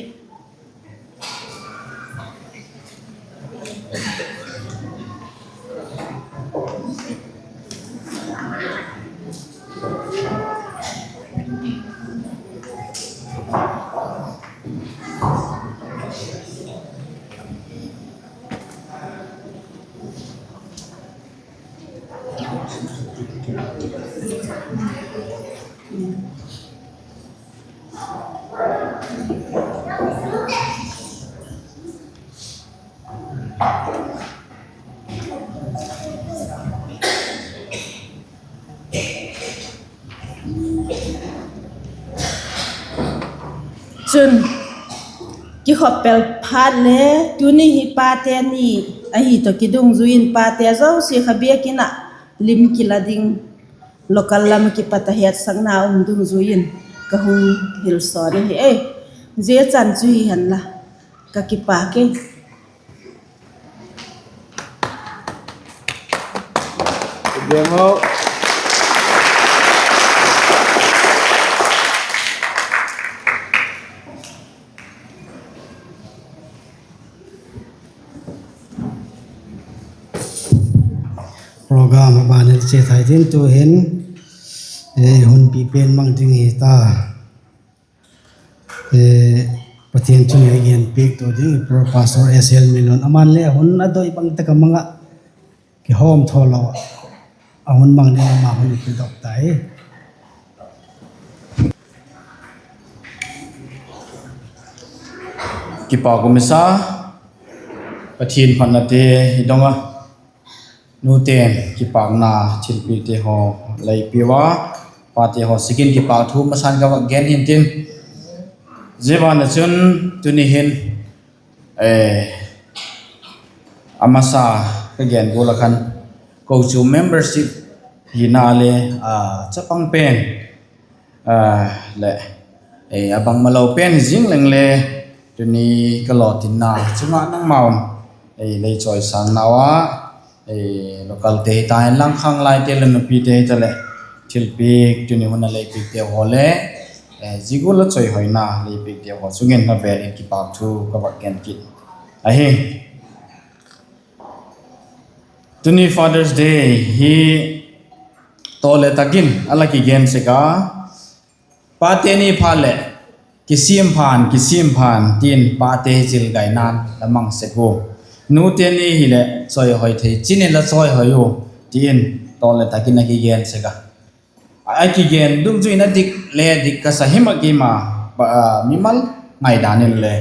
Chun, kikhop pel phat le, tuni hi pate ni ahi tawh kidungzui in pate zosia kha biakin ah lim kila ding, local lam ah kipat a hetsakna um dungzui in ka hung hil sawn ahi e. Zia chan chu hi henla, ka kipâk e. Program a ban in chia thei ding, tu'hin hun pi pen mang ding hi ta. Pathian chun ei genpiaktu ding i Pro Pastor S L Milun, aman le hun a doi bang tak a mang ah, kihawmthaw lo a hun mang ding ama hun i pedok tai. Kipâk um i sa, Pathian phatnate i dong a, nute'n kipâkna thilpiakte haw lei piu a, pate haw sikin kipâk thu masan ka vak gen hintin, zia ban ah chun tuni hin a masa ka gen gual ah khan, kochuam membership hina le chapang pen leh a bangmalo pen hi zing leng le, tuni ka lawtinna chung ah nangmau'n ei lei chawisâng nau a, localte hita inlang khanglaite leh nupite hita leh, thilpiak tuni hun a lei piakte haw le zia gual a chawihoina lei piakte haw chung in a vêl in kipâk thu ka vak gen kit ahi. Tuni Father's Day hi tawle tak in a la kigen sek a, pate ni phat leh kisiam phan, kisiam phan ti'n pate zilgaina'n la mang sek u. Nute ni hileh chawihoi thei chin in la chawihoi u, ti'n tawle tak in a kigen sek a. A kigen dungzui in a dik le dik ka sa him ah, keima mimal ngaidan in le.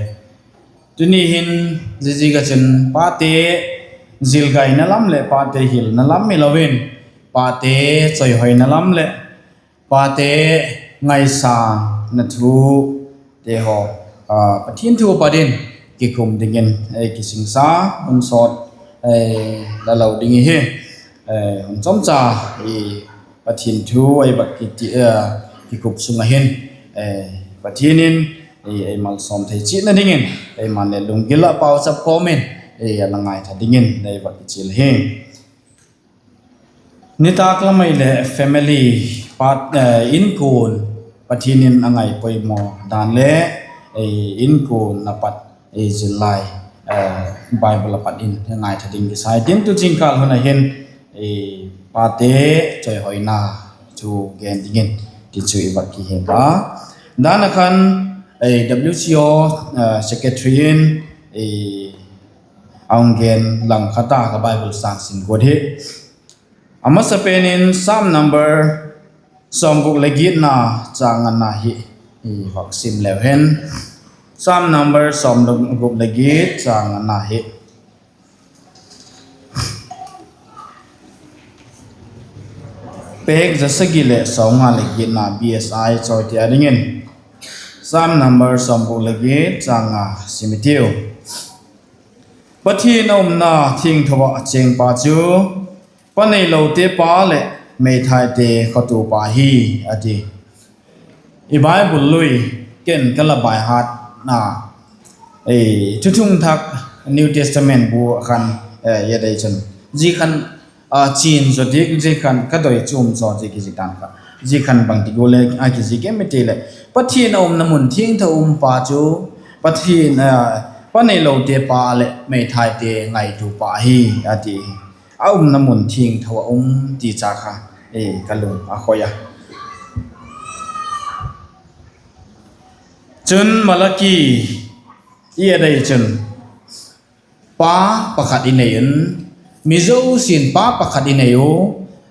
Tuni hin zia ziak ah chun pate zilgaina lam leh pate hilna lam hilo in, pate chawihoina lam leh pate ngaisângna thute haw, Pathian thu pat in kikum dingin ei kisingsa, hun sawt la lo ding ihi. Hun chomcha Pathian thu ei vak kiti, kikup sung ah hin Pathian in ei malsawm thei chiatna dingin eima'n le lunggil ah pauchap kawm in ei a la ngaitha dingin ei va kichial hi. Nitâk lam ei leh family, pa, inkuan, Pathian in a ngaipoimaw dan le ei inkuan a pat ei zillai, Bible a pat in ngaitha ding kisai tin tu jingkal hun a hin pate chawihoina thu gen dingin ti chu i va kihen a. Dan a khan WCO secretary in a hung gen lang khat a ka Bible châng sim guat hi. A masapen in Sam number sawmguk leh giatna châng ngana hi i va sim leu hen. Sam number sawmguk leh giat châng ngana hi pêk za sagi leh sawmnga leh giatna BSI chawite a dingin Sam number sawmguk leh giat châng nga sim i tiu. Pathian a umna thiangtho ah chêngpa chu pa neilote pa leh meithaite khawtupa hi, a ti. I Bible lui ken ka la by heart na, Thuthung Thak New Testament bu a khan, a dei chun zia khan chian zaw dik, zia khan ka doi chuam zaw dik i zik dan kha. Zia khan bangti gual le a kizik em i ti leh, Pathian a umna mun thiangtho umpa chu Pathian, pa neilote pa leh meithaite ngaituapa hi, a ti. A umna mun thiangtho ah um ti cha kha ka lung a khoi a. Chun Malaki i et ei chun, Pa pakhat i nei un, mi zosia'n pa pakhat i nei u,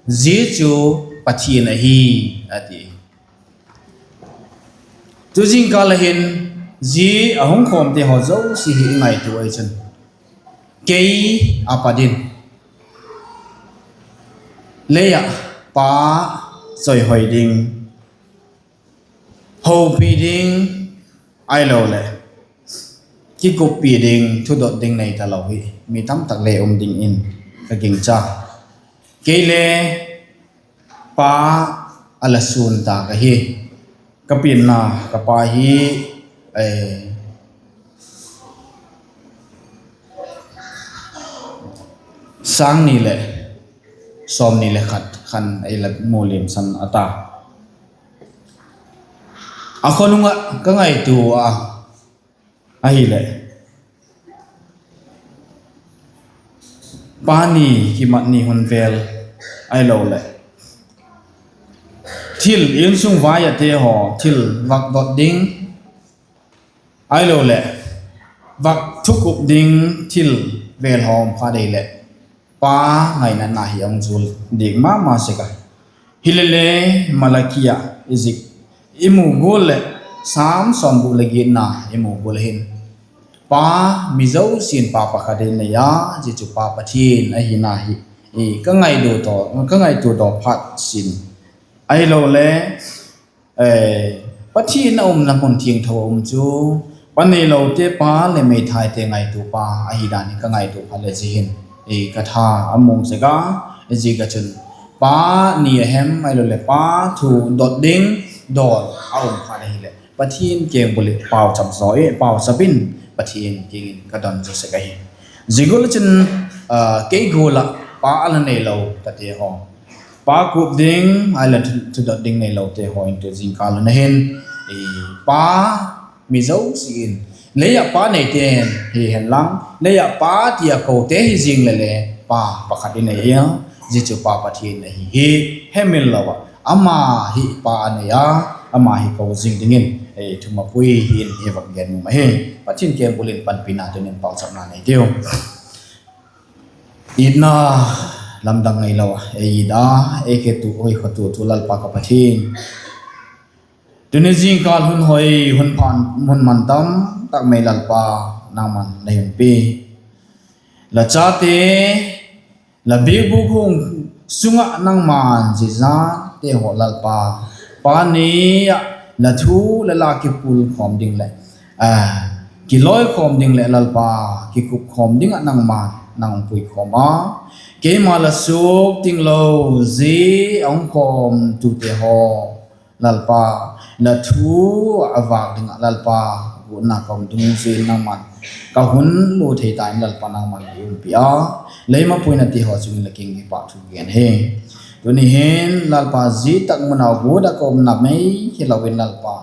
zia chu Pathian ahi, a ti. Tu jingkal a hin zia a hung khawmte haw zosia hi i ngaitua ei chun, kei a pat in lei ah pa chawihoi ding, hopi ding, ahiloleh kikuppi ding, thudot ding nei talo hi mi tamtak le um dingin ka gingcha. Kei le pa a la sûn ta ka hi. Ka pianna ka pa hi sâng ni leh sawmni leh khat khan ei la mu liamsan a ta. A khonung ah ka ngaitua a, ahileh pa ni kimat ni hun vel, ahiloleh thil insung vai ate haw thil vak dot ding, ahiloleh vak thukup ding thil vel haw um kha dei leh, pa ngainatna hi a hung zual dik ma ma sek a. Hilele, Malaki ah i zik i mu gual leh, Sam sawmguk leh giatna i mu gual a hin, pa, mi zosia'n pa pakhat i nei a, zia chu Pa Pathian ahina hi ka ngaitua daw phat sin. Ahilole, Pathian a umna mun thiangtho a um chu pa neilote pa leh meithaite ngaituapa ahi dan hi ka ngaitua phat leh zia hin ka tha a mung sek a. Ziak a chun pa ni a hem ahiloleh pa thu dot ding dawn a um phat ahileh Pathian kiang bul in pauchap zaw, pauchap in Pathian kiang in ka don zaw sek ahi. Zia gual ah chun kei gual ah pa a la neilo tate haw, pa kup ding ahileh thudot ding neilote haw in tu jingkal hun a hin, pa, mi zosia in, lei ah pa neite'n hi hen lang, lei ah pa ti a kote hi zing leh le, pa pakhat i nei a, zia chu Pa Pathian ahi hi, hemil lo ah ama hi pa a nei a, ama hi ko zing dingin thumapui hin i vak gen nuam ahi. Pathian kiang bul in panpina tuni'n pauchapna nei tiu. Itna lamdang neilo a ei it a, ei khetu, ei khotu tu Lalpa ka Pathian, tuni jingkal hun hoi, hun pha, hun man tam tak mai Lalpa, nangma'n nei hun pia. La chate la biakbûk hung sung ah nangma'n zia zate haw Lalpa, pa ni ah la thu la la kipul khawm ding leh kilawi khawm ding leh Lalpa, kikup khawm ding ah nangma'n nang pui khawm a, keima la suak tinglo zia a hung khawmtute haw Lalpa, la thu a vâk ding ah Lalpa, gutna ka um dungzui in nangma'n ka hun lut thei ta in Lalpa nangma'n ei umpi a, lei mapuinate haw chung in la kiang in kipakthu ka gen hi. Tuni hin Lalpa, zia tak mun ah guat ah ka umna mei hilo in Lalpa,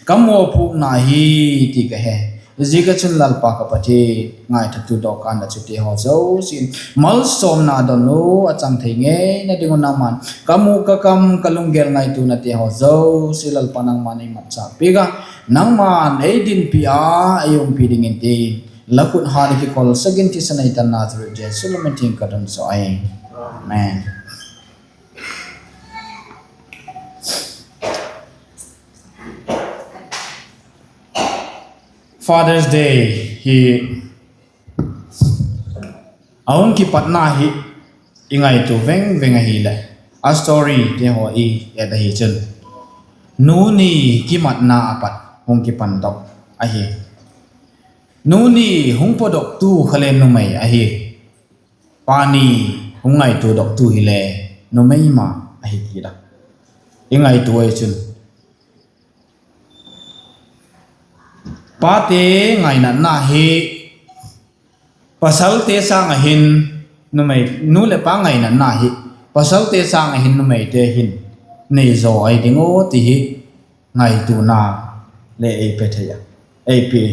ka mawpuakna hi ti ka he. Ziaziakchun Lalpa ka Pathian, ngaithatu dawk kâ na chute haw zosia in malsawmna donnu a chang thei ngeina ding un nangma'n ka mûk, ka kam, ka lunggel ngaituanate haw zosia Lalpa nangma'n ei matchâk piak a, nangma'n ei dinpi a, ei umpi dingin ti, la khut hat ah kikolsak in thisan ei tan Nazareth Jesu min in ka don zaw ahi. Amen. Father's Day hi a hung kipatna hi i ngaitua veng veng ahileh, a storyte haw i et ahi chun, nu ni kimatna ah pat hung kipandok ahi. Nu ni hung pawdoktu kha le numei ahi. Pa ni hung ngaituadoktu hile numei ma ahi kit a, i ngaitua ahi chun. Pate ngainatna hi pasalte sâng ah hin, numei, nu leh pa ngainatna hi pasalte sâng ah hin numeite hin nei zaw ahi ding aw ti hi ngaituana le ei pe thei a, ei pe.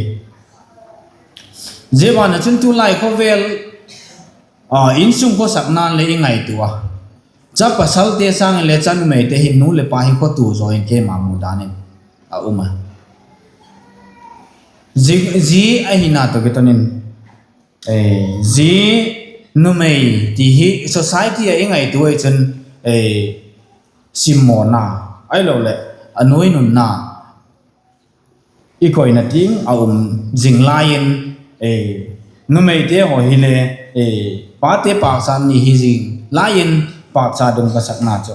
Zia ban ah chun tulai khawvel, insung khawsakna'n le i ngaitua a, cha pasalte sâng in le cha numeite hin nu leh pa hi khawtua zaw in keima mu dan in a um a. Zia ahina tawh kiton in, zia numei ti hi society ah i ngaitua ahi chun, simmawna ahiloleh a nuainunna i koina tiang a um zing lai in, numeite haw hile pate pâkchat ni hi zing lai in pâkchat ding ka sakna chu,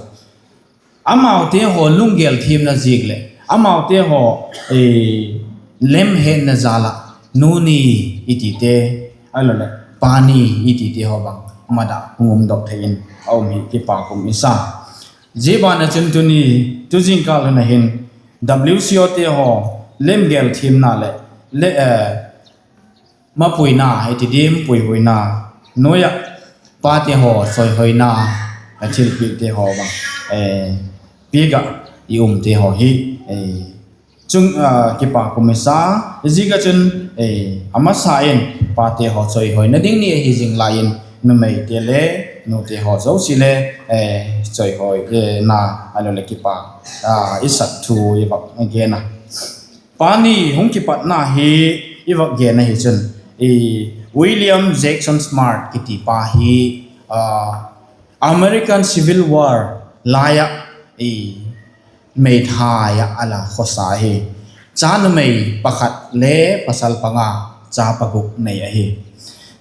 amaute haw lunggel thiamna ziak leh amaute haw lemhetna jal ah nu ni i tite ahiloleh pa ni i tite haw bangma dak hung umdok thei in a um hi kipak um i sa. Zia ban ah chun tuni, tu zingkal hun ah hin W C O te haw lemgel thiamna leh mapuina, i ti diam, puihuina nuai ah pate haw chawihoina, a thilpiakte haw bang piak ah i umte haw hi chung kipak um i sa. Ziak ah chun a masa in pate haw chawihoina ding ni ahi zing lai in numeite le nute haw zosia le chawihoina ahiloleh kipak i sak thu i vak gen a. Pa ni hung kipatna hi i vak gen ahi chun, William Jackson Smart kiti pa hi American Civil War lai ah meithai ah a la khawsa hi. Cha numei pakhat le pasal panga, cha paguk nei ahi.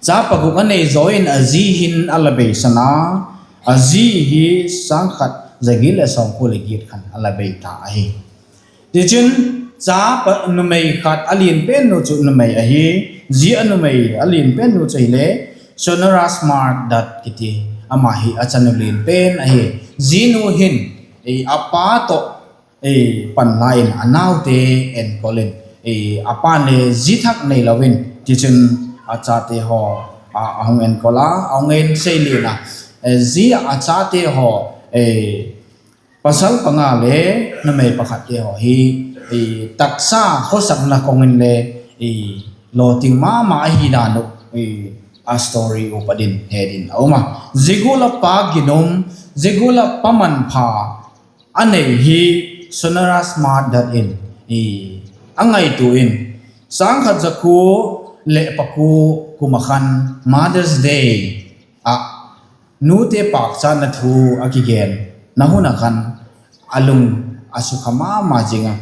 Cha paguk a nei zaw in a zi hin a la beisan a, a zi hi sâng khat za giat leh sawmkua leh giat khan a la bei ta ahi. Tichun, cha numei khat a lian pen nu chu numei ahi, zi a numei a lian pen nu chu hile Sonora Smart Dat kiti, ama hi a chanu lian pen ahi. Zi nu hin a pa tawh pan lai in a naute enkol in, a pa'n le zi thak neilo in, tichun a chate haw a hung enkol a, a hung en sei lian a, zia a chate haw pasal panga le numei pakhatte haw hi taksa khawsakna kawng inle lawting ma ma ahi dan uh a story upat in het in a um a. Zia gual ah pa ginum, zia gual ah pa manpha a nei hi Sonora Smart Dat in a ngaitua in, sâng khat za kua leh pakua kum ah khan Mother's Day ah nute pâkchatna thu a kigenna hun ah khan a lung a sukha ma ma zing a.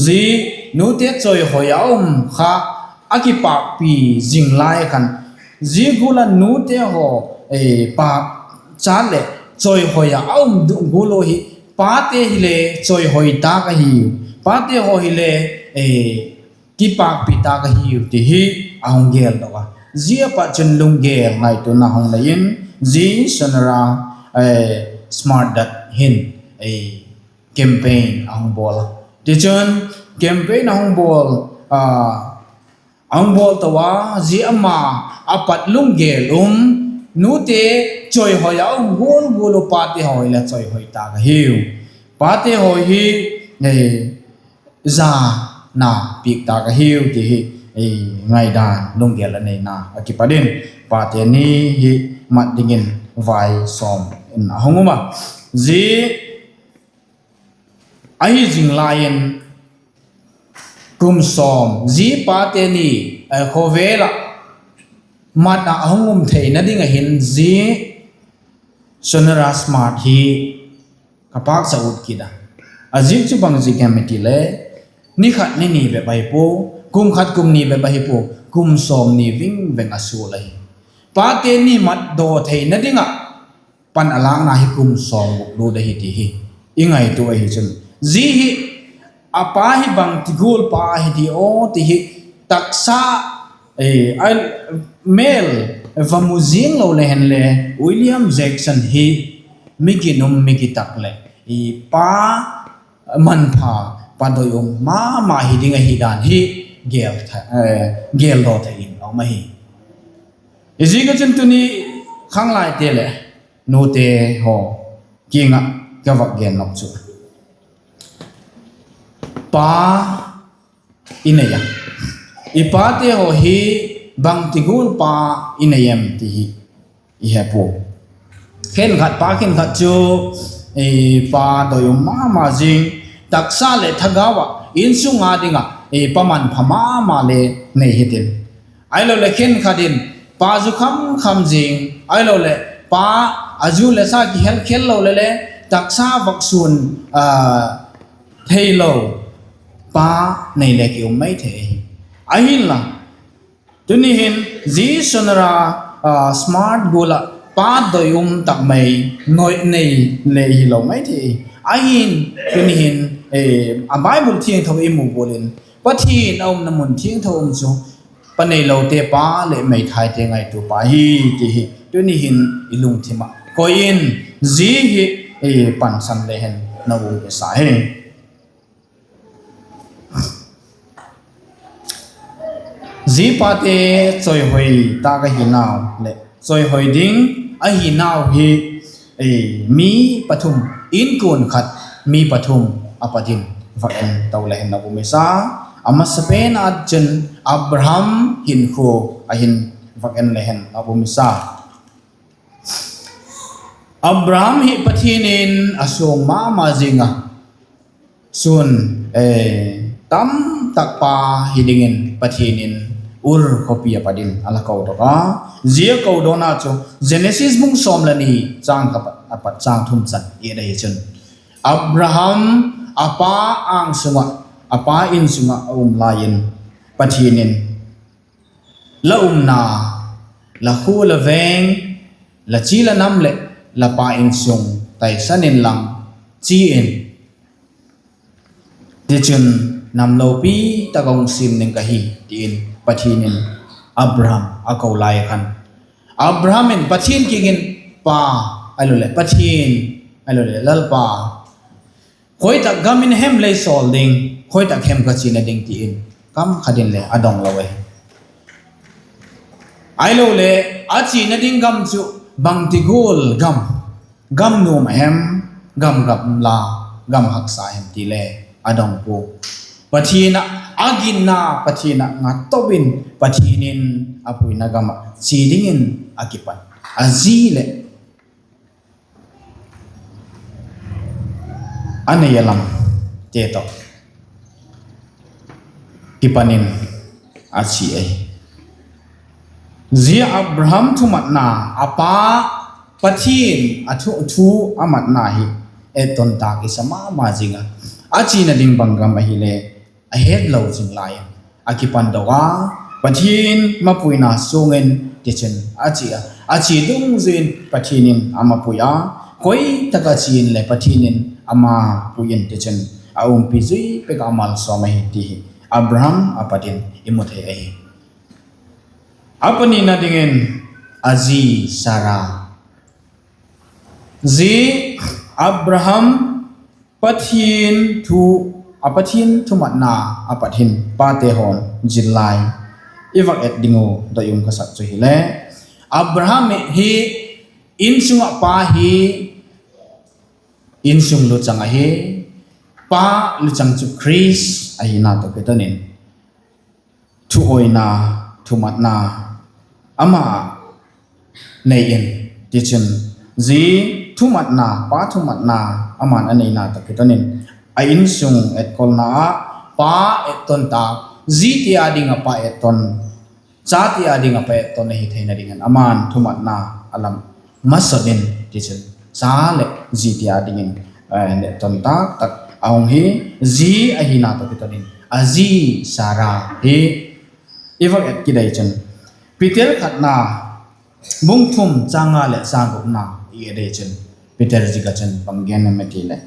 Zia nute chawihoi a um kha a kipakpi zing lai khan, zia gual ah nute haw pâkchat leh chawihoi ah a um gual uh hi, pate hile chawihoi tâk ahiu, pate haw hile kipakpi tâk ahiu ti hi a hung geldok a. Zia pat chun lunggel ngaituana hung nei in, zi Sonora Smart Dat hin campaign a hung bawl a. Tichun campaign a hung bawl a, a hung bawl to a, zia ama a pat lunggel um, nute chawihoi a um gual gual uh pate haw hi la chawihoi tâk ahiu. Pate haw hi, eh, zana piak tâk ahiu ti hi, eh, ngaidan lunggel a neina a kipat in, pate ni hi mat dingin vai sawm in a hung um a. Zia ahi zing lai in kum sawm, zia pate ni, eh, khawvel ah mat ah a hung um theina ding ah hin zia Sonora Smart hi ka pâkcha ut kit a. A ziak chu bang ziak hem i ti le, ni khat ni ni bep ahi pua, kum khat kum ni bep ahi pua, kum sawmni ving veng a sual ahi. Pate ni mat daw theina ding ah pan a lâkna hi kum sawm guk lut ahi ti hi i ngaitua ahi chun, zia hi a pa hi bangti gual pa ahi di aw ti hi taksa, eh, a mêl va mu ziang lo le hen le, William Jackson hi mi ginum mi gitak leh, i pa manpha, pa doi um ma ma hi ding ahi dan hi gel tha-, eh, geldaw thei in a um ahi. I ziak a chun tuni khanglaite leh nute haw kiang ah ka vak gen nop chu, pa i nei a, i pate haw hi bangti gual pa i nei em ti hi i he pua. Khenkhat pa khenkhat chu, eh, pa doi um ma ma zing, taksa leh thagau ah insung a ding ah, eh, pa manpha ma ma le nei hitin, ahiloleh khenkhat in pa zu kham kham zing, ahiloleh pa a zu leh sa kihel khel lo le le taksa vak suan, ah, theilo pa nei le ki um mai thei ahi. Ahinla, tuni hin zia Sonora, ah, Smart gual ah pa doi um tak mai noi nei le hilo mai thei. Ahin, tuni hin, eh, a Bible thiangtho i mu gual in Pathian a umna mun thiangtho um chu pa neilote pa leh meithaite ngaitua pa hi ti hi tuni hin i lungthim ah koi in, zia hi, eh, pansan le hen na um i sa hi. Zia pate chawihoi tâk ahi nau leh chawihoi ding ahi nau hi, eh, mi pathum, inkuan khat mi pathum a pat in vak en to le hen na um i sa. A masapen a chun Abraham hinkhua a hin vak en le hen na um i sa. Abraham hi Pathian in a suang ma ma zing a, sun, eh, tamtak pa hi dingin Pathian in Ur khawpi a pat in a la kodok a. Zia kodokna chu Genesis bung sawm leh ni chang khat a pat chang thum chan i et ahi chun, Abraham a pa âng sung ah, a pa in sung ah a um lai in Pathian in, La umna, la khua la veng, la chi la nam leh la pa insung taisan inlang chi in, tichun nam lopi tak a hung siam ding ka hi, ti in Pathian in Abraham a ko lai khan, Abraham in Pathian kiang in, Pa, ahiloleh Pathian, ahiloleh Lalpa, khoi tak gam in hem lei sawl ding, khoi tak hem ka chiana ding, ti in kam khat in le a dong lo ahi. Ahiloleh a chiana ding gam chu bangti gual gam, gam nuam a hem, gam gamla, gam haksa hem ti le a dong pua. Pathian ah a ginna, Pathian ah ngatto in Pathian in a puina gam ah chia dingin a kipan, a zi leh a nei a lamte tawh kipan in a chia ahi. Zia Abraham thumatna, a pa Pathian a thu, thu a matna hi etton tâk i sa ma ma zing a, a chiana ding bang gam ahile a hetlo zing lai in a kipandok a, Pathian mapuina sung in tichun a chia a, a chia dungzui in Pathian in a mapui a, khoi tak a chia inle Pathian in a mapui in tichun a umpi zui pek ah a malsawm ahi ti hi Abraham a pat in i mu thei ahi. A panina dingin a zi Sara. Zia Abraham Pathian thu, a Pathian thumatna a pat hin pate haw'n zillai i vak et ding uh doi um ka sak chu hile, Abraham hi insung ah pa hi, insung luchang ahi, pa luchang chu Khrist ahina tawh kiton in, thuawina, thumatna ama nei in, tichun, zi thumatna, pa thumatna aman a neina tawh kiton in, a insung etkolna ah pa etton ta, zi ti a ding ah pa etton, cha ti a ding ah pa etton ahi theina dingin aman thumatna a lam masat in, tichun, cha leh zi ti a dingin, eh, etton tak tak a hung hi, zi ahina tawh kiton in a zi Sara hi i vak et kit ei chun, Peter khatna bung thum châng nga leh châng gukna i et ei chun, Peter ziak ah chun bang gen em i ti leh,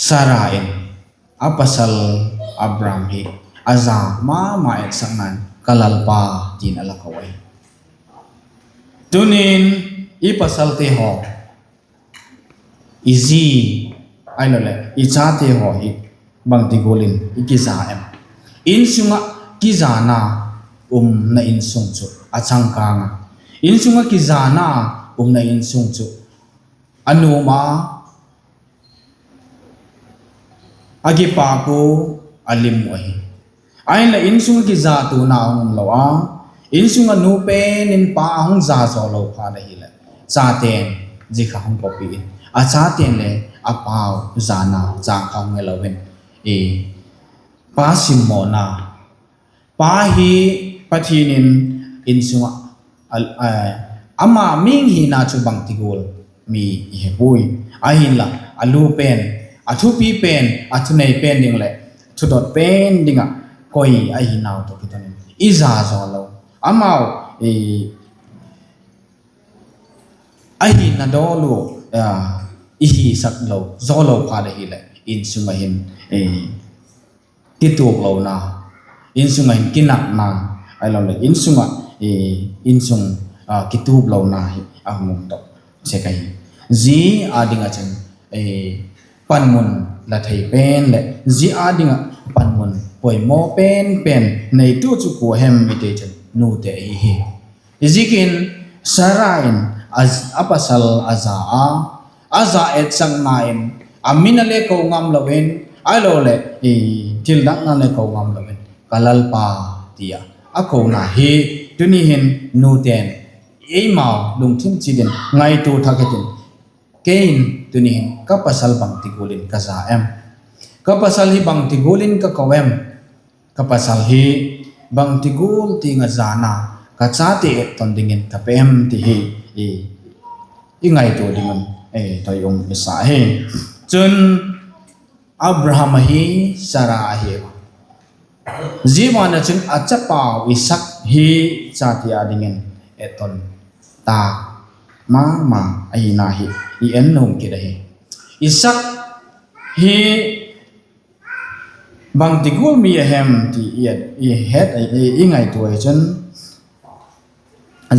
Sara in a pasal Abraham hi a za ma ma etsakna in ka lalpa tin a la ko ahi. Tunin i pasalte haw, i zi, ahiloleh i chate haw hi bangti gual in i kiza em? Insung ah kizana umna insung chu a changkâng a, insung ah kizana umna insung chu a nuam a, a kipâk u, a lim uh ahi. Ahinla insung ah kizatuana a hung umlo a, insung ah nu pen in pa a hung za zaw lo phat ahileh, chate'n zia kha hung copy in, a chate'n le a pau zana chang kha hung helo in, pa simmawna, pa hi Pathian in insung ah, a, a, ama mihing hina chu bangti gual mi i he puai. Ahinla, a lu pen, a thupi pen, a thunei pen ding leh thudot pen ding ah koi ahi nau tawh kiton in i za zaw lo, amau, i, a hina dawl u, a, i hisak lo, zaw lo phat ahileh, insung ah hin, e, kituaklona, insung ah hin kinakna, ahiloleh insung ah, e, insung, a, kituaklona hi a hung um tawh sek ahi. Zia â ding ah chun, e, panmun la thei pen leh zia â ding ah panmun poimaw pen pen neitu chu kua hem i ti chun nute ahi hi. Ziakin Sara in a, a pasal a za a, a za etsakna in, a min a le ko ngam lo in, ahiloleh, i, thildakna le ko ngam lo in, ka lalpa ti a a kona hi, tuni hin nute'n eimau lungthim chiat in ngaitua thak hitin, kei'n tuni hin ka pasal bangti gual in ka za em? Ka pasal hi bangti gual in ka ko em? Ka pasal hi bangti gual tiang ah zana ka chate etton dingin ka pe em ti hi i, i ngaitua ding un, e, toi um i sa hi. Chun Abraham ahi, Sara ahi. Zia ban ah chun a chapau Isak hi chate â dingin etton ta ma ma ahina hi i en nuam kit ahi. Isak hi bangti gual mi a hem ti i, i het, i, i ngaitua ahi chun,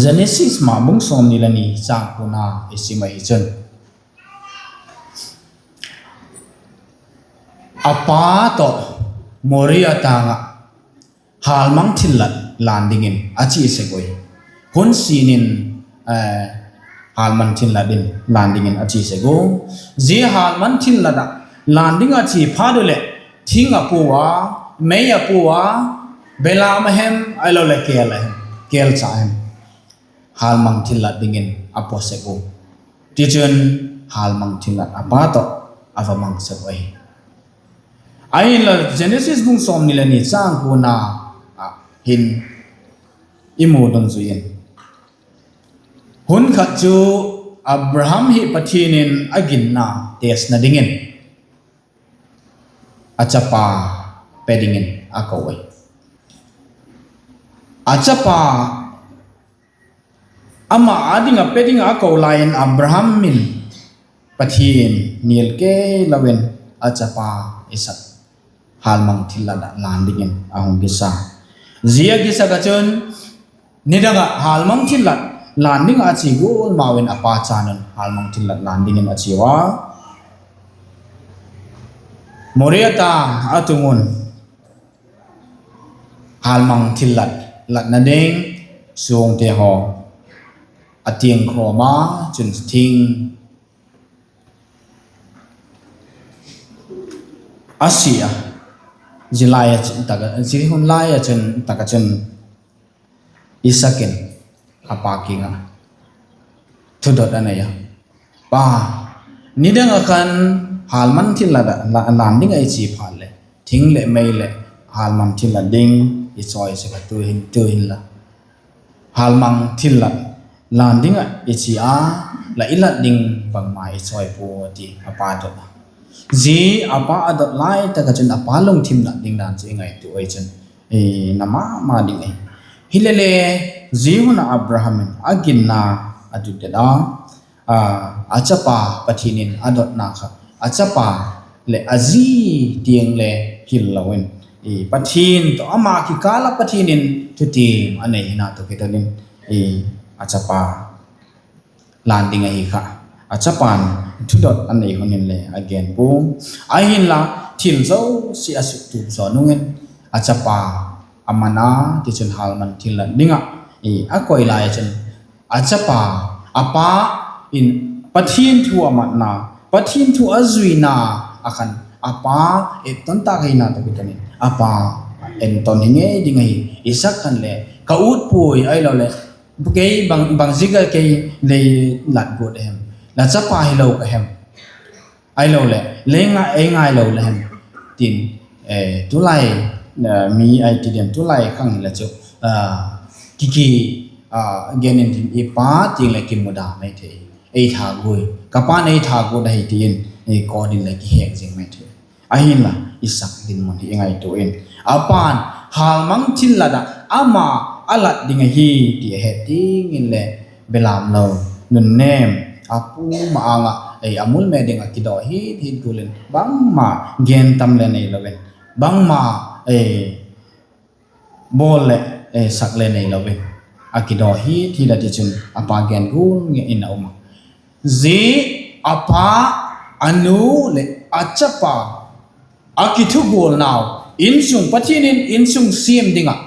Genesis ma bung sawmni leh ni châng kuana i sim ahi chun, a pa tawh Moria tâng ah hâlmang thillat lân dingin a chia sek ui. Hun sin in, eh, hâlmang thillat in lân dingin a chia sek u. Zia hâlmang thillat ah lân ding a chia phat u leh, thing a pua a, mei a pua a, belam a hem, ahiloleh kêl a hem, kêlcha a hem, hâlmang thillat dingin a paw sek u. Tichun, hâlmang thillat a pa tawh a va mang sek u ahi. Ahinla Genesis bung sawmni leh ni châng kuana ah hin i mu dungzui in, hun khat chu Abraham hi Pathian in a ginna testna dingin a chapa pe dingin a ko ahi. A chapa ama â ding ah pe ding ah a ko lai in Abraham in Pathian nial kei lo in a chapa Isak hâlmang thillat ah lân dingin a hung kisa. Zia a kisak ah chun, nidang ah hâlmang thillat lân ding ah a chia gual mau in a pa chan un hâlmang thillat lân dingin a chia ua, Moria tâng a tung un, hâlmang thillat latna ding suangte haw a tiangkhawm a, chun thing a si a, zia lai a chun tak a, zia hun lai a chun tak ah chun Isak in a pa kiang ah thudot a nei a, Pa, nidang ah khan hâlmang thillat ah la-, lan ding ahi chi phat leh, thing leh mei leh hâlmang thillat ding i chawi sek a, tu'hin, tu'hin la hâlmang thillat lan ding ah i chi a, la i lat ding bangma i chawi pua, ti a pa dot a. Zia a pa a dot lai tak ah chun a pa lungthim nat ding dan chu i ngaitua ui chun, na ma ma ding ahi. Hilele, zia hun ah Abraham in a ginna a dot det a, a chapa Pathian in a dotna kha a chapa leh a zi tiang le hil lo in, Pathian tawh ama kikâl ah Pathian in thutiam a nei hina tawh kiton in, a chapa lan ding ahi kha, a chapa'n thudot a nei hun in le a gen pua. Ahinla, thil zosia a suktup zaw nung in, a chapa a man a, tichun hâlmang thillat ding ah a koi lai chun, a chapa, a pa in Pathian thu a matna, Pathian thu a zuina ah khan a pa etton tâk hina tawh kiton in a pa enton hi ngei ding ahi. Isak khan le, Ka ut puai, ahiloleh kei bang, bang ziak a kei lei lat guat a hem? La chapa hilo ka hem? Ahiloleh lei ngai, ei ngai lo la hem? tin, tulai, mi ai ti diam, tulai khang hile chu, kiki, gen in tin, i pa tiang leh kimuda mai thei, ei that guai, ka pa'n ei that guat ahi ti in, kawt in le kihek zing mai thei. Ahinla, Isak dinmun hi i ngaitua in, a pa'n hâlmang thillat ah ama a lat ding ahi ti a het tiang in le, belam lo, nunnêm, a pu ma-âng ah a mul me ding ah kidaw hit hit gual in, bangma gen tam le neilo in, bangma bawl leh sak le neilo in, a kidaw hit hit a, tichun a pa gen gual nge in a um a. Zia a pa, a nu leh a chapa a kithugualnau, insung, Pathian in insung siam ding ah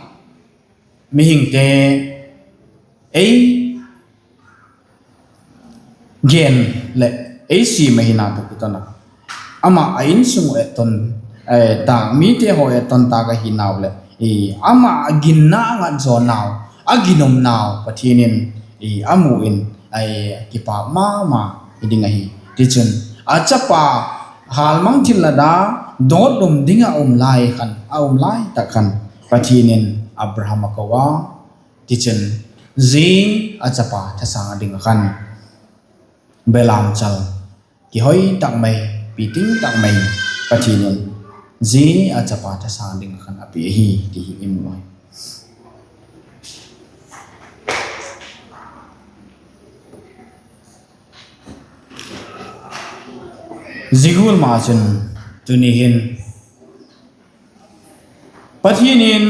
mihingte ei gen leh ei siam ahina tawh kiton a, ama a insung etton tâk, mite haw etton tâk ahi nau leh, ama a ginna a ngat zaw nau, a ginum nau Pathian in a mu in, kipâk ma ma hi ding ahi. Tichun, a chapa hâlmang thillat a dawtlum ding ah um lai khan, a um lai tak khan, Pathian in Abraham a ko a, tichun, zia a chapa thasâng ding ah khan belamchal kihoi tak mai, piting tak mai Pathian in zia a chapa thasâng ding ah khan a pia ahi ti hi i mu ahi. Zia gual ma chun, tuni hin Pathian in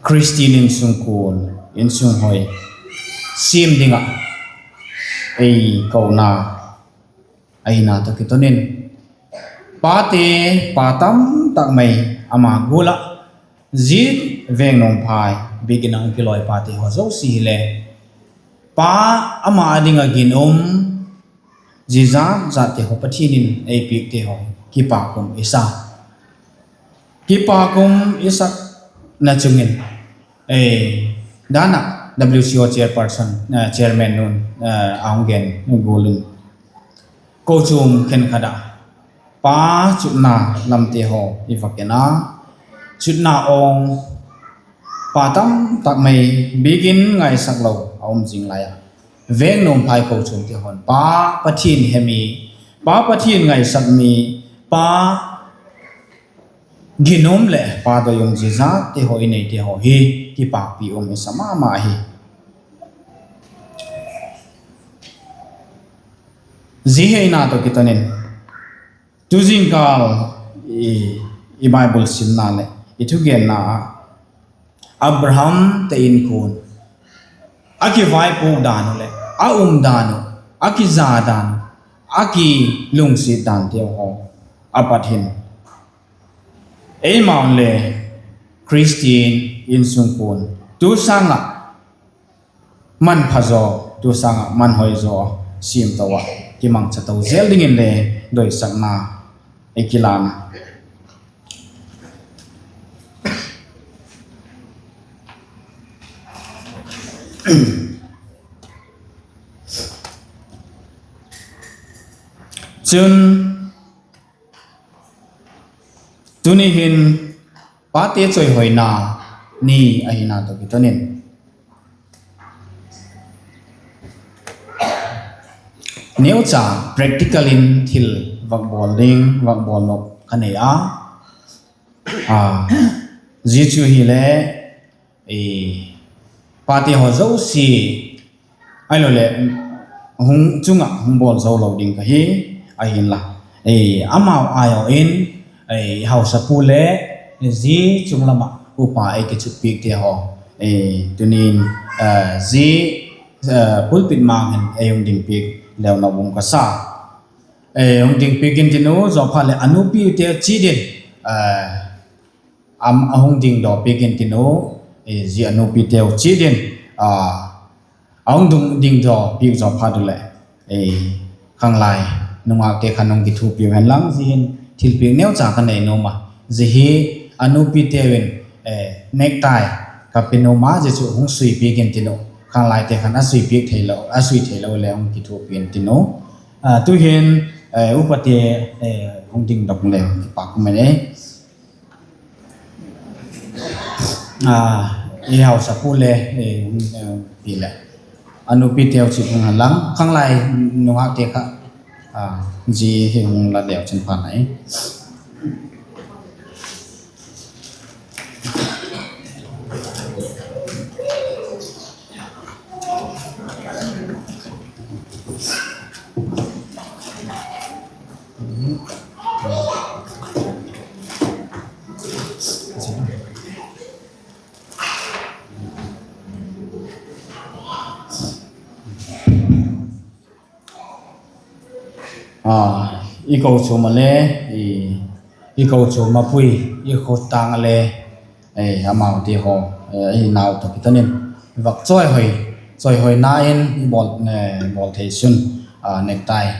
Khristian insungkuan, insung hoi siam ding ah ei kona ahina tawh kiton in, pate, pa tam tak mai ama gual ah, zia Vengnuamphai biakin ah hung kilawi pate haw zosia hile, pa ama â ding ah ginum, zia zat zatte haw Pathian in ei piakte haw, kipâk um i sa. Kipâk um i sakna chung in, dan ah W C O chairperson, chairman nu'n a hung gen gual in, kochuam khenkhat ah pa chutna lamte haw i va en a, chutna awng pa tam tak mai biakin ngaisak lo a um zing lai a, Vengnuamphai kochuamte haw'n pa Pathian he mi, pa Pathian ngaisak mi, pa ginum leh pa doi um zia zatte haw i neite haw hi kipâkpi um i sa ma ma hi. Zia heina tawh kiton in, tu zingkâl i Bible simna leh i thugenna ah Abraham te inkuan a kivaipuak dan uh leh a um dan uh, a kiza dan uh, a kilungsiat dante haw a pat hin, eimau'n le Khristian insungkuan tu sâng ah manpha zaw, tu sâng ah manhoi zaw siam to ah kimangcha to zel dingin le doisakna ei kilân a. Chun, tuni hin pate chawihoina ni ahina tawh kiton in, neucha practical in thil vak bawl ding, vak bawl nop ka nei a. Zia chu hile, pate haw zosia ahiloleh hung chung ah hung bawl zo lo ding ka hi, ahinla, amau ai haw in, hausapu le zia chung lam ah upa ei kichutpiakte haw, tuni'n zia pulpit mang hin ei hung dingpiak leu nop um ka sa. Hung dingpiak intin u, zawphat leh a nupite chiat in, a hung dingdawpiak intin u, zia a nupiteu chiat in, a hung dingdawpiak zawphat u leh, khanglai nungâkte khan hung kithuapiu hen lang, zia hin thilpiak neucha ka nei nuam a. Zia hi a nupiteu in necktie ka pe nuam a, zia chu hung suipiak intin u, khanglaite khan a suipiak theilo, a sui theilo leh hung kithuapiak intin u. Tu'hin upate hung dingdawk leh kipak um e. I hausapu le, pi leh a nupiteu chiat hung hen lang, khanglai nungâkte kha, zia hi hung la leu chun pha nai. I kochuam a le, i kochuam a pui, i khotâng a le, amaute haw, i nau tawh kiton in vak chawihoi, chawihoina in i bawl, bawl thei sun, necktie,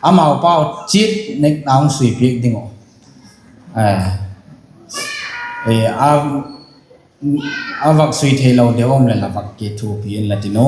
amau pau chiat necktie hung suipiak ding uh, a vak sui theilo deu um leh la vak kithuapi inla tin u.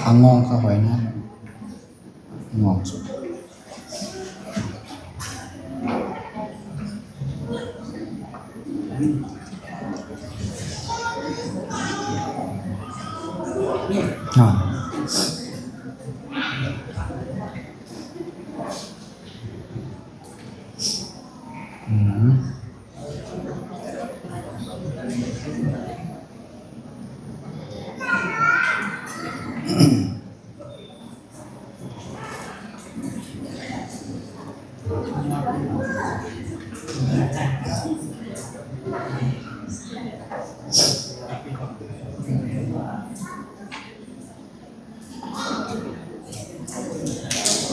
A ngawng kha hoi na, ngawng chu.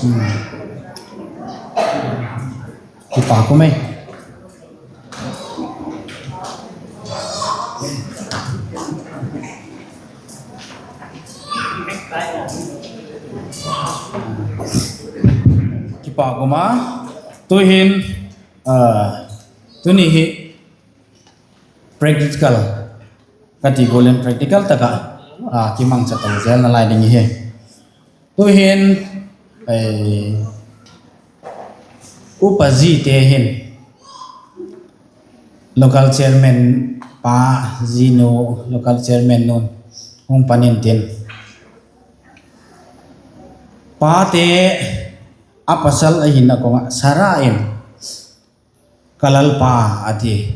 Kipak um ei. Kipak um a, tu'hin, tuni hi practical, ka ti gual in practical tak ah kimangcha to zel nalai ding hi. Tu'hin, upa zite hin, local chairman pa, zinu, local chairman nu'n hung pan intin, pate a pasal ahina kong ah Sara in, Ka lalpa, a ti,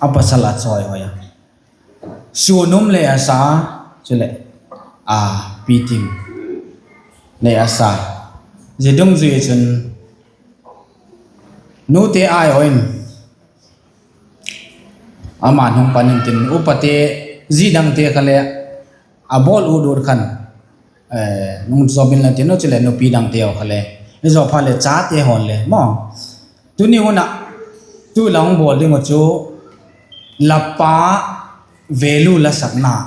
a pasal a chawihoi a, suan um le a sa, chuleh, a, piting le a sa. Zia dungzui chun nute ai aw in, ama'n hung pan intin, upate, zi dangte kha le a bawl ut ut khan, nung zawm inla tin u, chuleh nupi dangte haw kha le, i zaw phat leh chate haw le maw, tuni hun ah, tu la hung bawl ding uh chu, la pa value la sakna,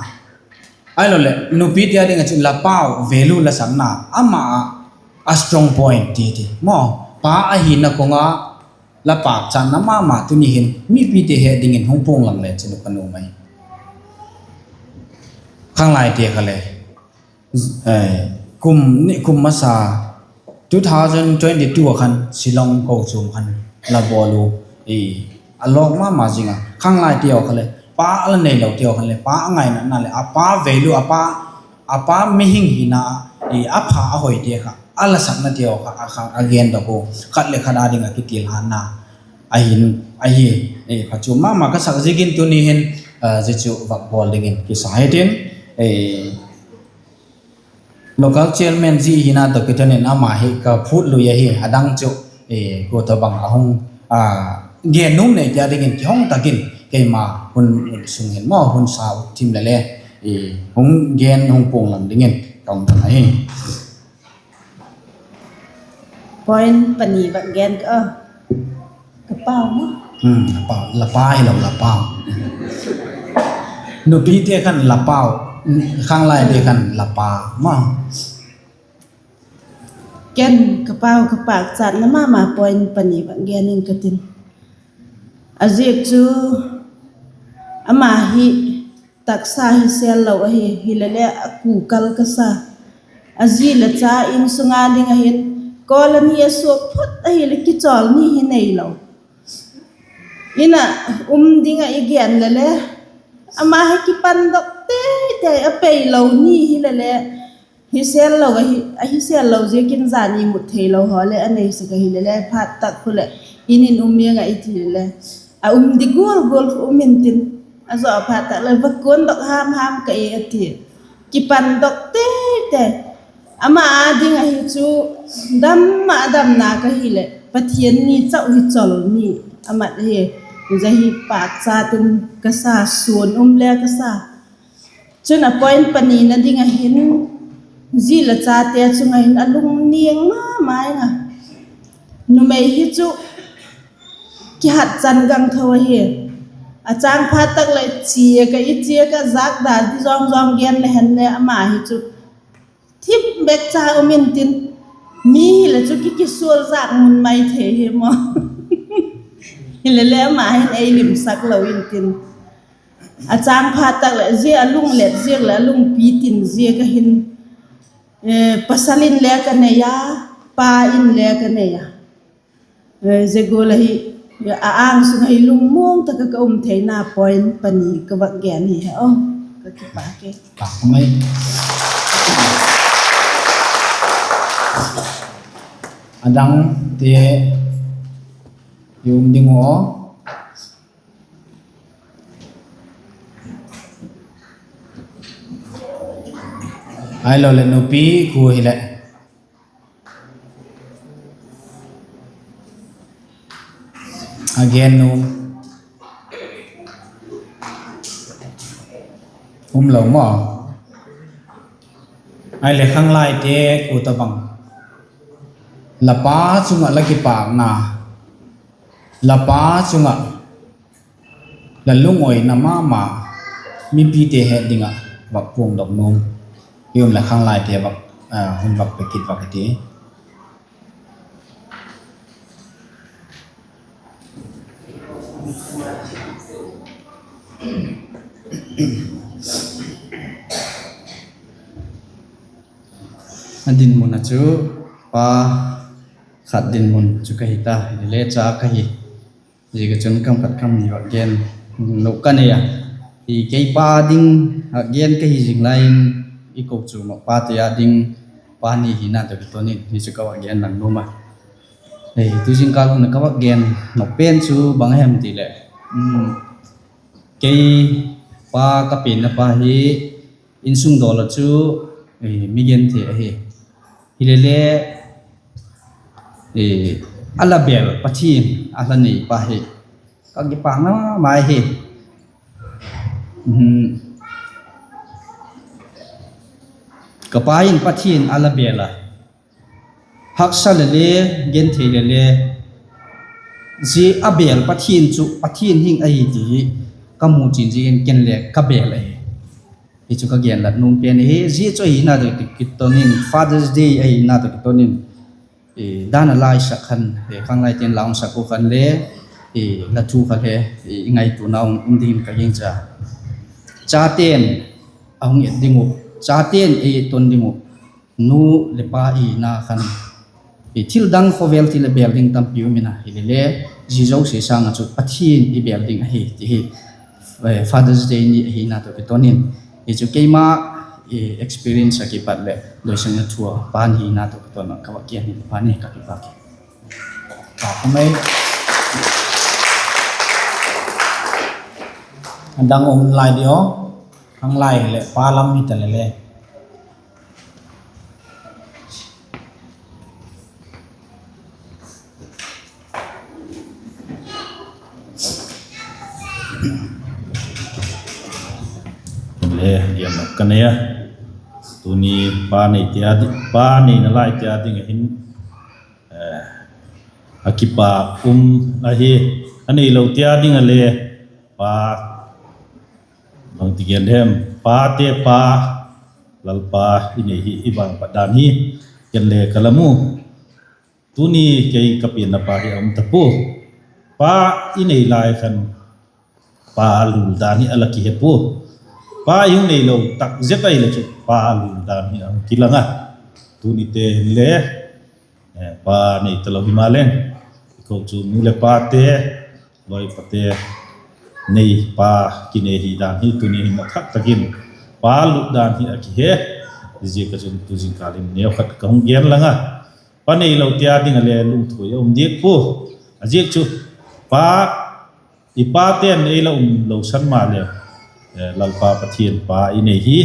ahiloleh nupite â ding ah chu la pau value la sakna, ama ah a strong point ti ti maw, pa ahina kong a la pâkchatna ma ma tuni hin mipite het dingin hung puang lang le chin u ka nuam ahi. Khanglaite kha le, kum, kum masa two thousand twenty two ah khan Shillong kochuam khan la bawl u, a lawk ma ma zing a, khanglaite haw kha le, pa a la neilote haw kha le, pa a ngainatna leh a pa value, a pa, a pa mihing hina, a pha a hoite kha a la saknate haw kha a gendok u, khat leh khat â ding ah kitilhanna ahi, ahi. Phachuam ma ma ka sak ziakin tuni hin, zia chu vak bawl dingin kisa hitin, local chairman zi hina tawh kiton in ama hi ka phût lui ahi, a dang chu, kua tawhbang a hung, gen nuam neite â dingin kihong tak in keima hun sung hin maw, hun sa thim le le, hung gen hung puang lang dingin ka hung tan ahi. Point pani vak gen ka, ka pau maw, la pa hilo, la pau. Nupite khan la pau, khanglaite khan la pa maw. Ken ka pau ka pâkchatna ma ma point pani vak gen ing ka tin. A ziak chu ama hi taksa hi sel lo ahi, hilele a kukal ka sa. A zi leh cha insung â ding ah hin, colony a suak phot ahileh kichawl ni hi neilo. In ah um ding ah i gen lele, ama hi kipandok tei tei a, peilo ni hilele, hi sel lo, a hi sel lo ziakin zan i mut theilo haw leh a neisak ahilele, phat tak khu leh in in um miang ah i ti lele, a um di gual gual khu um intin, a zaw phat tak leh va kuandok ham ham ka e a ti. Kipandok tei tei. Ama â ding ahi chu, dam ah damna ka hileh Pathian ni chau hi chol ni a mat hi. Zia hi pâkchat in ka sa, suan um le ka sa. Chun a point panina ding ah hin, zi leh chate chung ah hin a lungniang ma ma ing a. Numei hi chu kihat chan gang tho ahi. A châng phat tak leh chia ka, i chia ka, zâkda di zawng zawng gen le hen le ama hi chu thip bek cha um intin, mi hileh chu ki, kisual zâk mun mai thei hi maw. Hilele ama hin ei limsak lo intin, a châng phat tak leh zia a lunglet ziak leh a lungpi tin ziak ah hin, pasal in le ka nei a, pa in le ka nei a. Zia gual ahi, a âng sung ah hi lungmuang tak ah ka um theina point pani ka vak gen hi he aw. Ka kipâk e. A dangte i um ding uh aw. Ahiloleh nupi khu hileh, a gen nu um lo maw. Ahileh khanglaite khu tawhbang La pa chung ah la kipâkna, la pa chung ah la lungawina ma ma mipite het ding ah vak puangdok nuam i um leh khanglaite vak, hun vak pe kit vak i ti. A dinmun ah chu pa khat dinmun chu ka hi ta, hile cha ka hi. Ziak ah chun kam khat kam ni vak gen lo ka nei a. Kei pa ding ah gen ka hi zing lai in, i kochuam ah pate â ding pa ni hina tawh kiton in hi chu ka vak gen lang nuam a. Tu zingkâl hun ah ka vak gen nop pen chu bang hem ti leh, kei pa ka pianna pa hi insung dawl ah chu mi genthei ahi. Hilele, a la bêl Pathian a la nei pa hi ka kipâkna mai hi. Ka pa in Pathian a la bêl a, haksa lele, genthei lele, zia a bêl Pathian chu Pathian hing ahi ti hi ka mu chin ziakin ken le ka bêl ahi. Hi chu ka genlat nuam pen ahi. Zia chu ahina tawh kiton in, Father's Day ahina tawh kiton in, dan a la i sak khan, khanglaite'n la hung sak u khan le, la thu kha le i ngaituana um dingin ka gingcha. Chate'n a hung et ding uh, chate'n ei et ton ding uh, nu leh pa i hina khan thil dang khawvel ti leh bêl ding tampi um in a, hilele, zia zosia sâng ah chu Pathian i bêl ding ahi ti hi Father's Day ni ahina tawh kiton in, hi chu keima experience ah kipat leh doisakna thu a pa ni hina tawh kiton ah ka vak gen hi pa ni ka kipâk hi. A dang um lai di aw, hang lai leh pa lam hita lele. Le, ka nei a. Tuni pa neite â ding, pa neina laite â ding ah hin a kipâk um ahi. A neilote â ding ah le pa, bangti gen hem, pate pa, Lalpa i nei hi i vangphat dan hi ken le ka la mu. Tuni kei ka pianna pa hi a um ta pua. Pa i nei lai khan pa lul dan hi a la kihe pua. Pa i hung neilo tak zet ahileh chu pa lul dan hi a hung kilang a. Tunite hinle pa nei talo himaleng, i kochuam nu leh pate, lawipate nei pa kinei hi dan hi tuni hin a thak tak in pa lut dan hi a kihe. Ziak ah chun tu zingkâl in neu khat ka hung gen lang a, pa neilote â ding ah le lungthim a um diak pua. A ziak chu pa, i pate'n ei la um lo san maleh, Lalpa Pathian pa i nei hi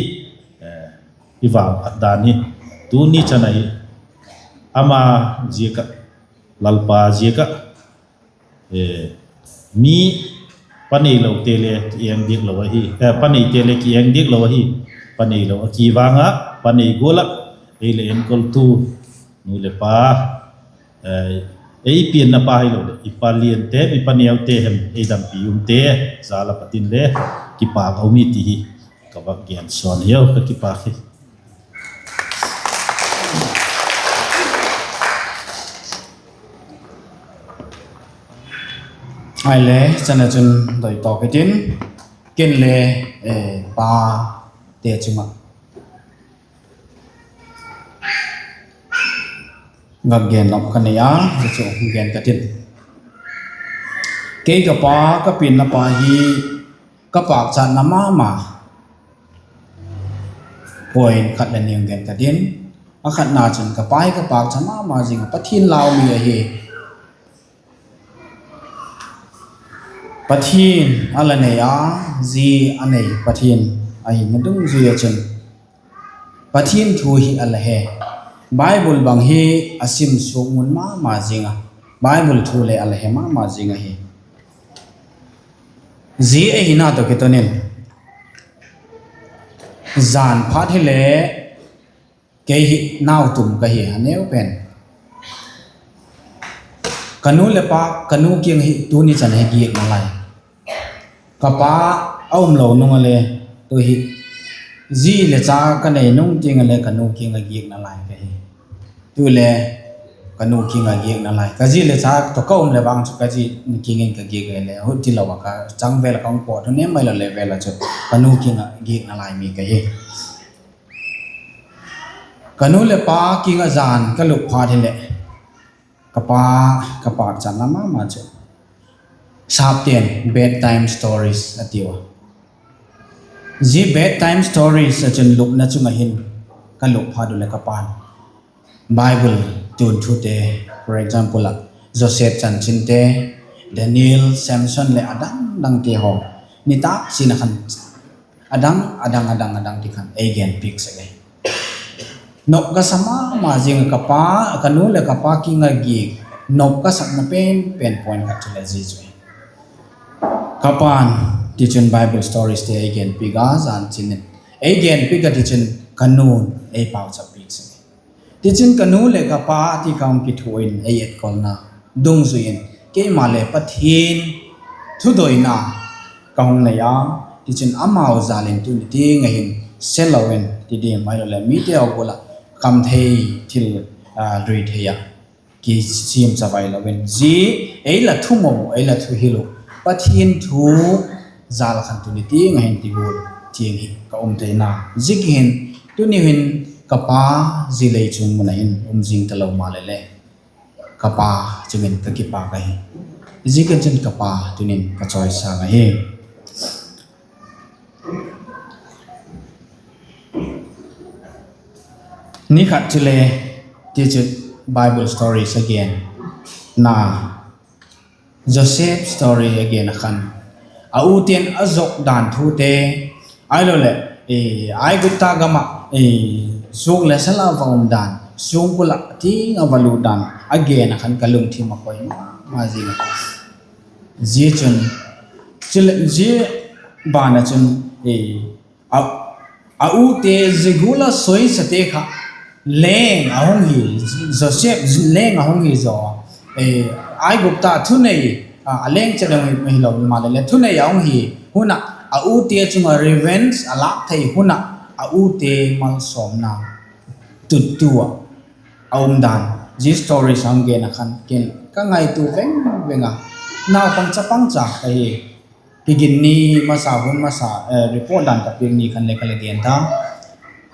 i vangphat dan hi tuni chan ahi. Ama ziak ah, Lalpa ziak ah, mi pa neilote le kieng diak lo ahi, pa neite le kieng diak lo ahi. Pa neilo a ki vang ah, pa nei gual ah ei le enkoltu nu leh pa, ei pianna pa hilo leh i pa liante, i pa neute hem, ei dampi umte jal a pat in le kipâk a um hi ti hi ka vak gen sawn hiau, ka kipâk hi. Ahile, chan a chun doi tawk hitin, ken le pate chung ah vak gen nop ka nei a, zia chu gen ka tin. Kei ka pa ka pianna pa hi ka pâkchatna ma ma point khat leh ni gen ka tin. A khatna chun ka pa hi ka pâkchat ma ma zing ah Pathian lau mi ahi. Pathian a la nei a, zi a nei Pathian ahina dungzui ah chun Pathian thu hi a la he. Bible bang hi a sim suak mun ma ma zing a, Bible thu le a la he ma ma zing ahi. Zi ahina tawh kiton in, jan phat hile kei hi nautum ka hi a neu pen. Ka nu leh pa, ka nu kiang hi tuni chan hi giakna lai. Ka pa a umlo nung a le, tu hi zi le cha ka nei nung tiang a le ka nu kiang a giakna lai ka hi. Tu le ka nu kiang a giakna lai. Ka zi le cha tawh ka um le vang chu ka zi kiang in ka giak le le, hutilo a ka chang vel a ka hung pawt hun em mai lo le vel a chu ka nu kiang a giakna lai mi ka hi. Ka nu leh pa kiang a zan ka lup phat hileh, ka pa, ka pâkchatna ma ma chu, sapte'n bedtime stories a tiu a. Zia bedtime stories ah chun lupna chung ah hin ka lup phat u leh ka pa'n Bible tuanthute, for example ah, Joseph chanchinte, Daniel, Samson leh a dang dangte haw, nitâk sin a khan a dang, a dang, a dang, a dang ti khan ei gen piak sek ahi. Nop ka sa ma ma zing a ka pa, ka nu leh ka pa kiang a giak, nop ka sakna pen pen point khat chu le zia chu hi. Ka pa'n tichun Bible storieste ei gen piak a, zan chin in ei gen piak a, tichun ka nu'n ei pauchap piak sek ahi. Tichun ka nu leh ka pa ti ka hung kithua in ei etkolna dungzui in keima le Pathian thudoina ka hung nei a, tichun amau jal in tuni tiang a hin se lo in ti diam ahilo leh mite haw gual ah kam thei thil, lui thei ah kisiam chavai lo in, zia ei la thumawm uh, ei la thuhil uh Pathian thu jal khan tuni tiang a hin ti gual tiang hi ka um theina. Ziakin tuni hin ka pa zia lei chung mun ah hin um zing talo maleh le, ka pa chung in ka kipâk ahi. Ziakin chun ka pa tuni'n ka chawisâng ahi. Ni khat chule, tichun Bible stories a genna, Joseph story a gen a khan, a ute'n a zuak dan thute, ahilo leh Aigupta gam ah suak leh sal a va um dan, sungkul ah tiang a va lut dan a gen a khan ka lungthim a khoi ma ma zing a. Zia chun, zia ban ah chun, a ute zia gual a soisate kha leng a hung hi, Joseph leng a hung hi zaw, Aigupta thunei, a leng chet hilo maleh le thunei a hung hi hun ah a ute chung ah revenge a lâk thei hun ah a ute malsawmna tuttu ah a um dan, zia story a hung gen a khan ken ka ngaitua veng veng a. Naupang chapang cha ka hi, kigin ni masa hun masa, report dan ka piak ni khan le ka la gen ta.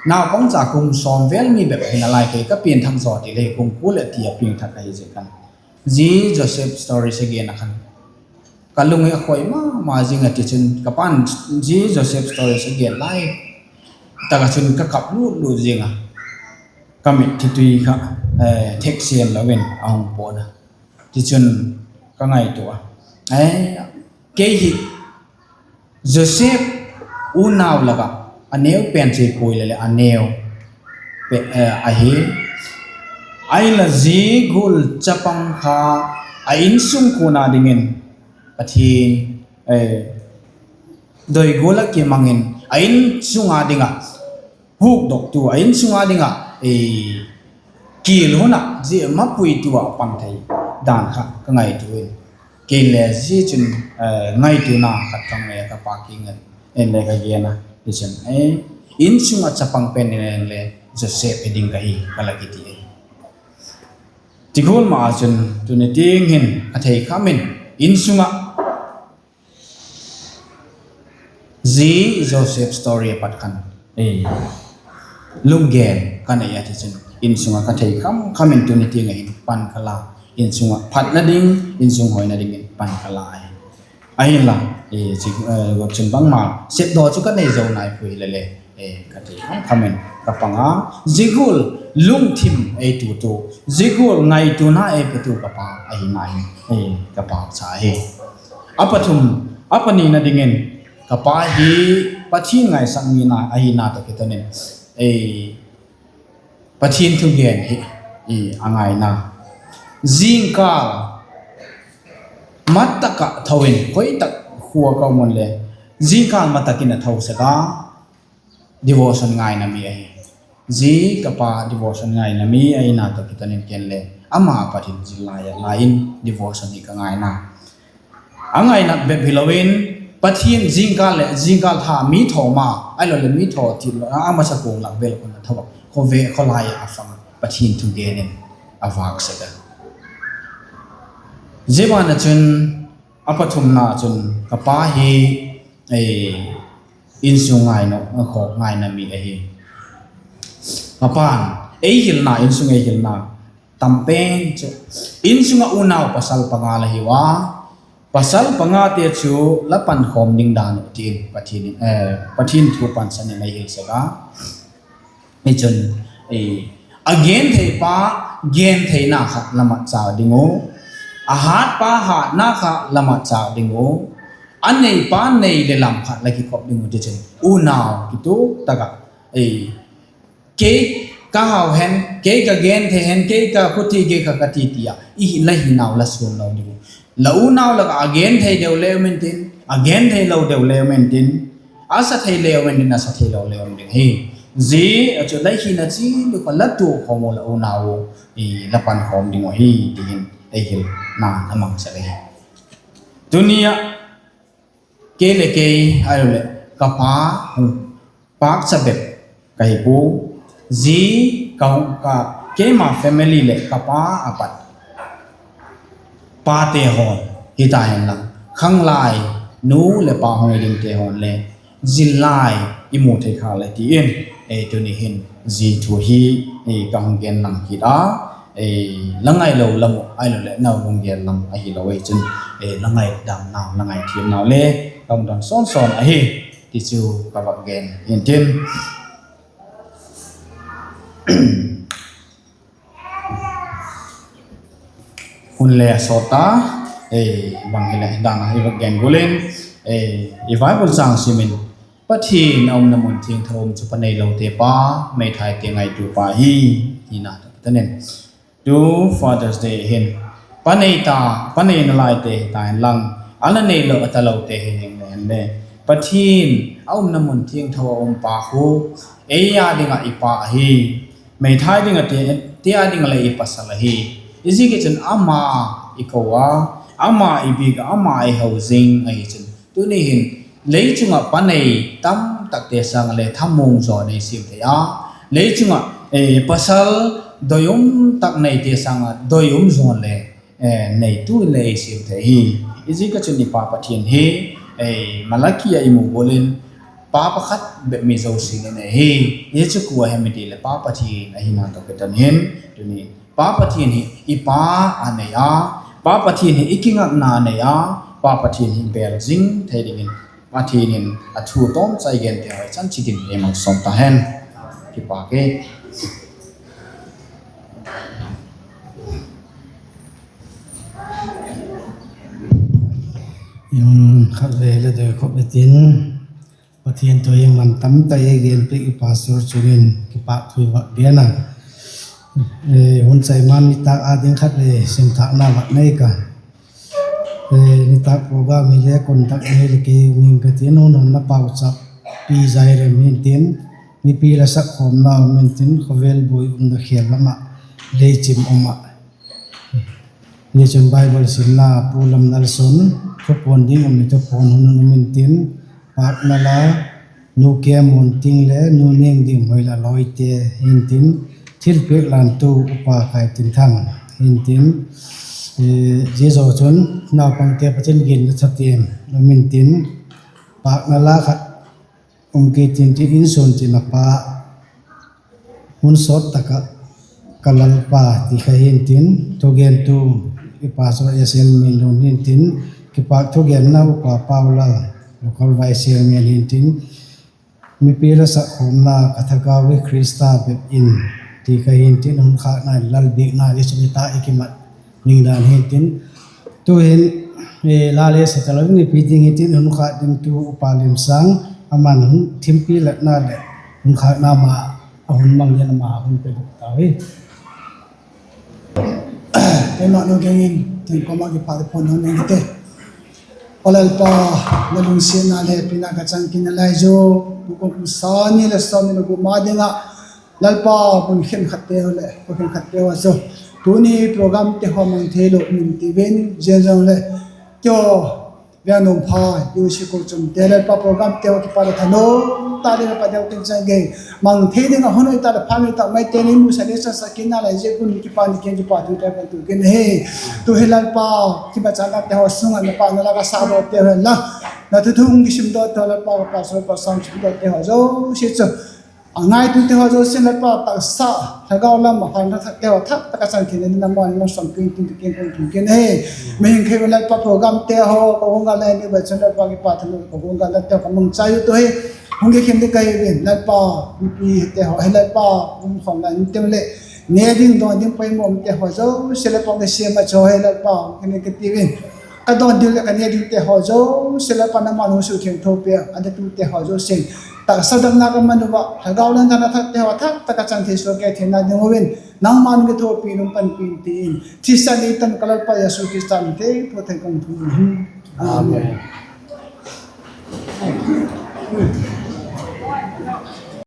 Naupang cha kum sawm vel mi bep hi nalai kei, ka pianthak zaw ti le kum kua leh ti a piangthak ahi zia khan, zia Joseph story a gen a khan ka lung hi a khoi ma ma zing a, tichun ka pa'n zia Joseph story a gen lai tak ah chun ka kap lut lut zing a, ka mitthi tui kha thek sian lo in a hung pawt a. Tichun ka ngaitua a, kei hi Joseph unau lak ah a neu pen chu i puai le leh a neu ahi. Ahinla zia gual chapang kha a insung kuana dingin Pathian doi gual ah kimang in a insung a ding ah hukdoktu, a insung a ding ah kial hun ah zia mapuitu ah pang thei dan kha ka ngaitua in, kei le zia chun ngaituana khat ka nei a, ka pa kiang in le ka gen a, tichun insung ah chapang pen in le Joseph hi ding ka hi ka la kiti ahi. Ti gual ma ah chun tuni tiang hin ka thei kham in insung ah zia Joseph story a pat khan lunggen ka nei a, tichun insung ah ka thei kham kham in tuni tiang ah hin pan ka la, insung ah phatna ding, insung hoina dingin pan ka la ahi. Ahinla, chun bangma sepdaw chu ka nei zo nai pui le le, ka thei kham kham in ka pang a, zia gual lungthim ei tutu, zia gual ngaituana ei petu ka pa ahina hi ka pâkcha hi. A pathum, a panina dingin ka pa hi Pathian ngaisak mi ahina tawh kiton in Pathian thugen hi a ngaina. Zingkâl ma tak ah tho in, khoi tak khua ka um un le, zingkâl ma tak in a tho sek a, devotion ngaina mi ahi. Zia ka pa devotion ngaina mi ahina tawh kiton in ken le Ama pat in zillai a lai in devotion hi ka ngaina. A ngaina bep hilo in, Pathian zingkal leh zingkal tha mi thaw ma, ahiloleh mi thaw ti lo a, a masa kuang lak vel khun a tho a, khawvel khawlai ah a pang a, Pathian thugen in a vâk sek a. Zia ban ah chun, a pathumna chun ka pa hi insung ngaina, khawk ngaina mi ahi. A pa'n ei hilna, insung ei hilna tam pen chu, insung ah unau pasal panga la hiu a, pasal pangate chu la pankhawm ding dan uh ti'n Pathian thu pansan in ei hil sek a. Hichun, a genthei pa gentheina kha la matchâk ding uh, a hât pa hâtna kha la matchâk ding uh, a nei pa nei leh lam kha la kikhop ding uh. Tichun unau kituak tak ah, kei ka hau hen, kei ka genthei hen, kei ka khuti gei kha ka ti ti ah la hinau la suan lo ding uh. La unau lak ah a genthei deu le um intin, a gentheilo deu le um intin, a sa thei le um intin, a sa theilo le um ding hi. Zia chu la hina chi leh kha la tuak khawm uh, la unau uh la pankhawm ding uh hi, ti hin ei hilna a mang sek ahi. Tuni ah kei leh kei, ahiloleh ka pa hung pâkcha bep ka hi pua, zia ka, keima family leh ka pa a pat pate haw hita henla, khanglai nu leh pa hung hi dingte haw'n le zillai i mu thei kha le ti in, tuni hin zia thu hi ka hung gen lang kit a, la ngailo lam uh ahiloleh nau lunggel lam ahilo ei chun, la ngaidamnau, la ngaithiamnau le ka hung don sawn sawn ahi, ti chu ka vak gen intin. Hun le a sawt ta, bang hileh dan ah i vak gen gual in, i Bible châng sim in, Pathian a umna mun thiangtho um chu pa neilote pa, meithaite ngaitua pa hi, tina tak tan in. Tu Father's Day hin, pa nei ta, pa nei nalaite hita henlang, a la neilo a talote hi hing le hen le, Pathian a umna mun thiangtho a um pa khu ei â ding ah i pa ahi, meithai ding ah ti â ding ah le i pasal ahi. Ziaziakchun ama i ko a, ama i biak ah, ama i ho zing ahi chun, tuni hin lei chung ah pa nei tamtakte sâng ah le thamuang zaw in ei siam thei a, lei chung ah pasal doi um tak neite sâng ah doi um zaw le neitu in le ei siam thei hi. Ziaziakchun i Pa Pathian hi, Malaki ah i mu gual in, pa pakhat bep mi zosia nei ahi. Zia chu kua hem i ti leh Pa Pathian ahina tawh kiton hin, tuni Pa Pathian hi i pa a nei a, Pa Pathian hi i kingakna a nei a, Pa Pathian hi bêl zing thei dingin Pathian in a thu tawmchai gente haw chan chiat in ei malsawm ta hen. Kipâk e. Khatvei la doi khop intin, Pathian thu hi man tam tak ei genpiak i pastor chung in kipâk thu i vak gen a. Hun chai man nitâk â ding khatvei simthâkna vak nei ka. Nitâk program hile conduct hile kei um ing ka tin, hun hun na pauchappi Zairem hintin, mipi la sakkhawmna um intin, khawvel buai umna khêl lam ah, lei chim um ah, zia chun Bible simna Pu Lamnalson, thupuan ding um in thupuan hun hun um intin, pâkna la Nu Kemuanting le Nu Nengdimhoi la lawite hintin, thilpiak lantu Upa Kaitinthang hintin, zia zaw chun naupangte pachin ginna thatiam um intin, pâkna la khat um kit intin, insung tin a pa hun sawt tak ah ka Lalpa ti kha hintin, thugentu i Pastor Yasial Minlun hintin, kipâk thugenna Upa Paulal, local vice chairman hintin, mipi la sakkhawmna ka thagau hi Khrista bep in ti kha hintin, hun khâkna in Lal biakna hi chun hita i kimat ding dan hintin, tu'hin la le sa talo in mipi ding hintin, hun khâk dingtu Upa Limsâng, aman hun thimpi latna leh hun khâkna ma a hun mang in ama hun pe dok tau hi. Keima nu geng in tin koma kipâk te pon hun neng te. Pa Lalpa, la lungsiatna le hepina ka chang kit nalai ziak un, tukum kum sâng ni leh sawmni leh guk ma ding ah Lalpa, mun khenkhatte haw leh khenkhatte haw chu Tuni programte haw mang thei lo um intin, zia zawng leh keihaw, Viannumpha, U C kochuamte, Lalpa, programte haw kipat a thanuam tak ding Lalpa deu tin chang gei, mang thei ding a hun hoi tak leh pha mi tak mai te ni musak ni, chansak kit na lai ziak un kipak ni, kei kipahthu te kan tu kin ahi. Tu hi Lalpa, kimachanate haw sung ah na pa na la ka sa dawte haw la, na thuthung kisim dawte haw Lalpa, ka pastor pastor sim dawte haw zosia chu, a ngaitute haw zosia'n Lalpa, taksa, thagau lam ah hâlna thakte haw thak tak a chang theina dingin amau in malsawm piak intin, tu kin kan tu kin ahi. Mihing khei un Lalpa, programte haw ka guanggal lai ni ba chun Lalpa, kipahthu ka guanggal late haw ka mangchai u tu hi, hung kikhen ding ka hi in Lalpa, mipite haw hi Lalpa, um khawm lai intin leh, ne ding dawn ding poimaw umte haw zosia Lalpa, ka siam a chu hi Lalpa, kei ka ti in, ka dawn ding leh ka ne dingte haw zosia Lalpa, nangma'n hung suk thiangtho piak a, a detute haw zosia'n taksa damna ka man u ah, thagau lam ah hâlna thakte haw thak tak a chang thei suak kei theina ding un, nangma'n kithuapi in panpi in ti in, thisan ni tan ka Lalpa Jesu Khrista min in thei pua thei kong thum hi. Amen.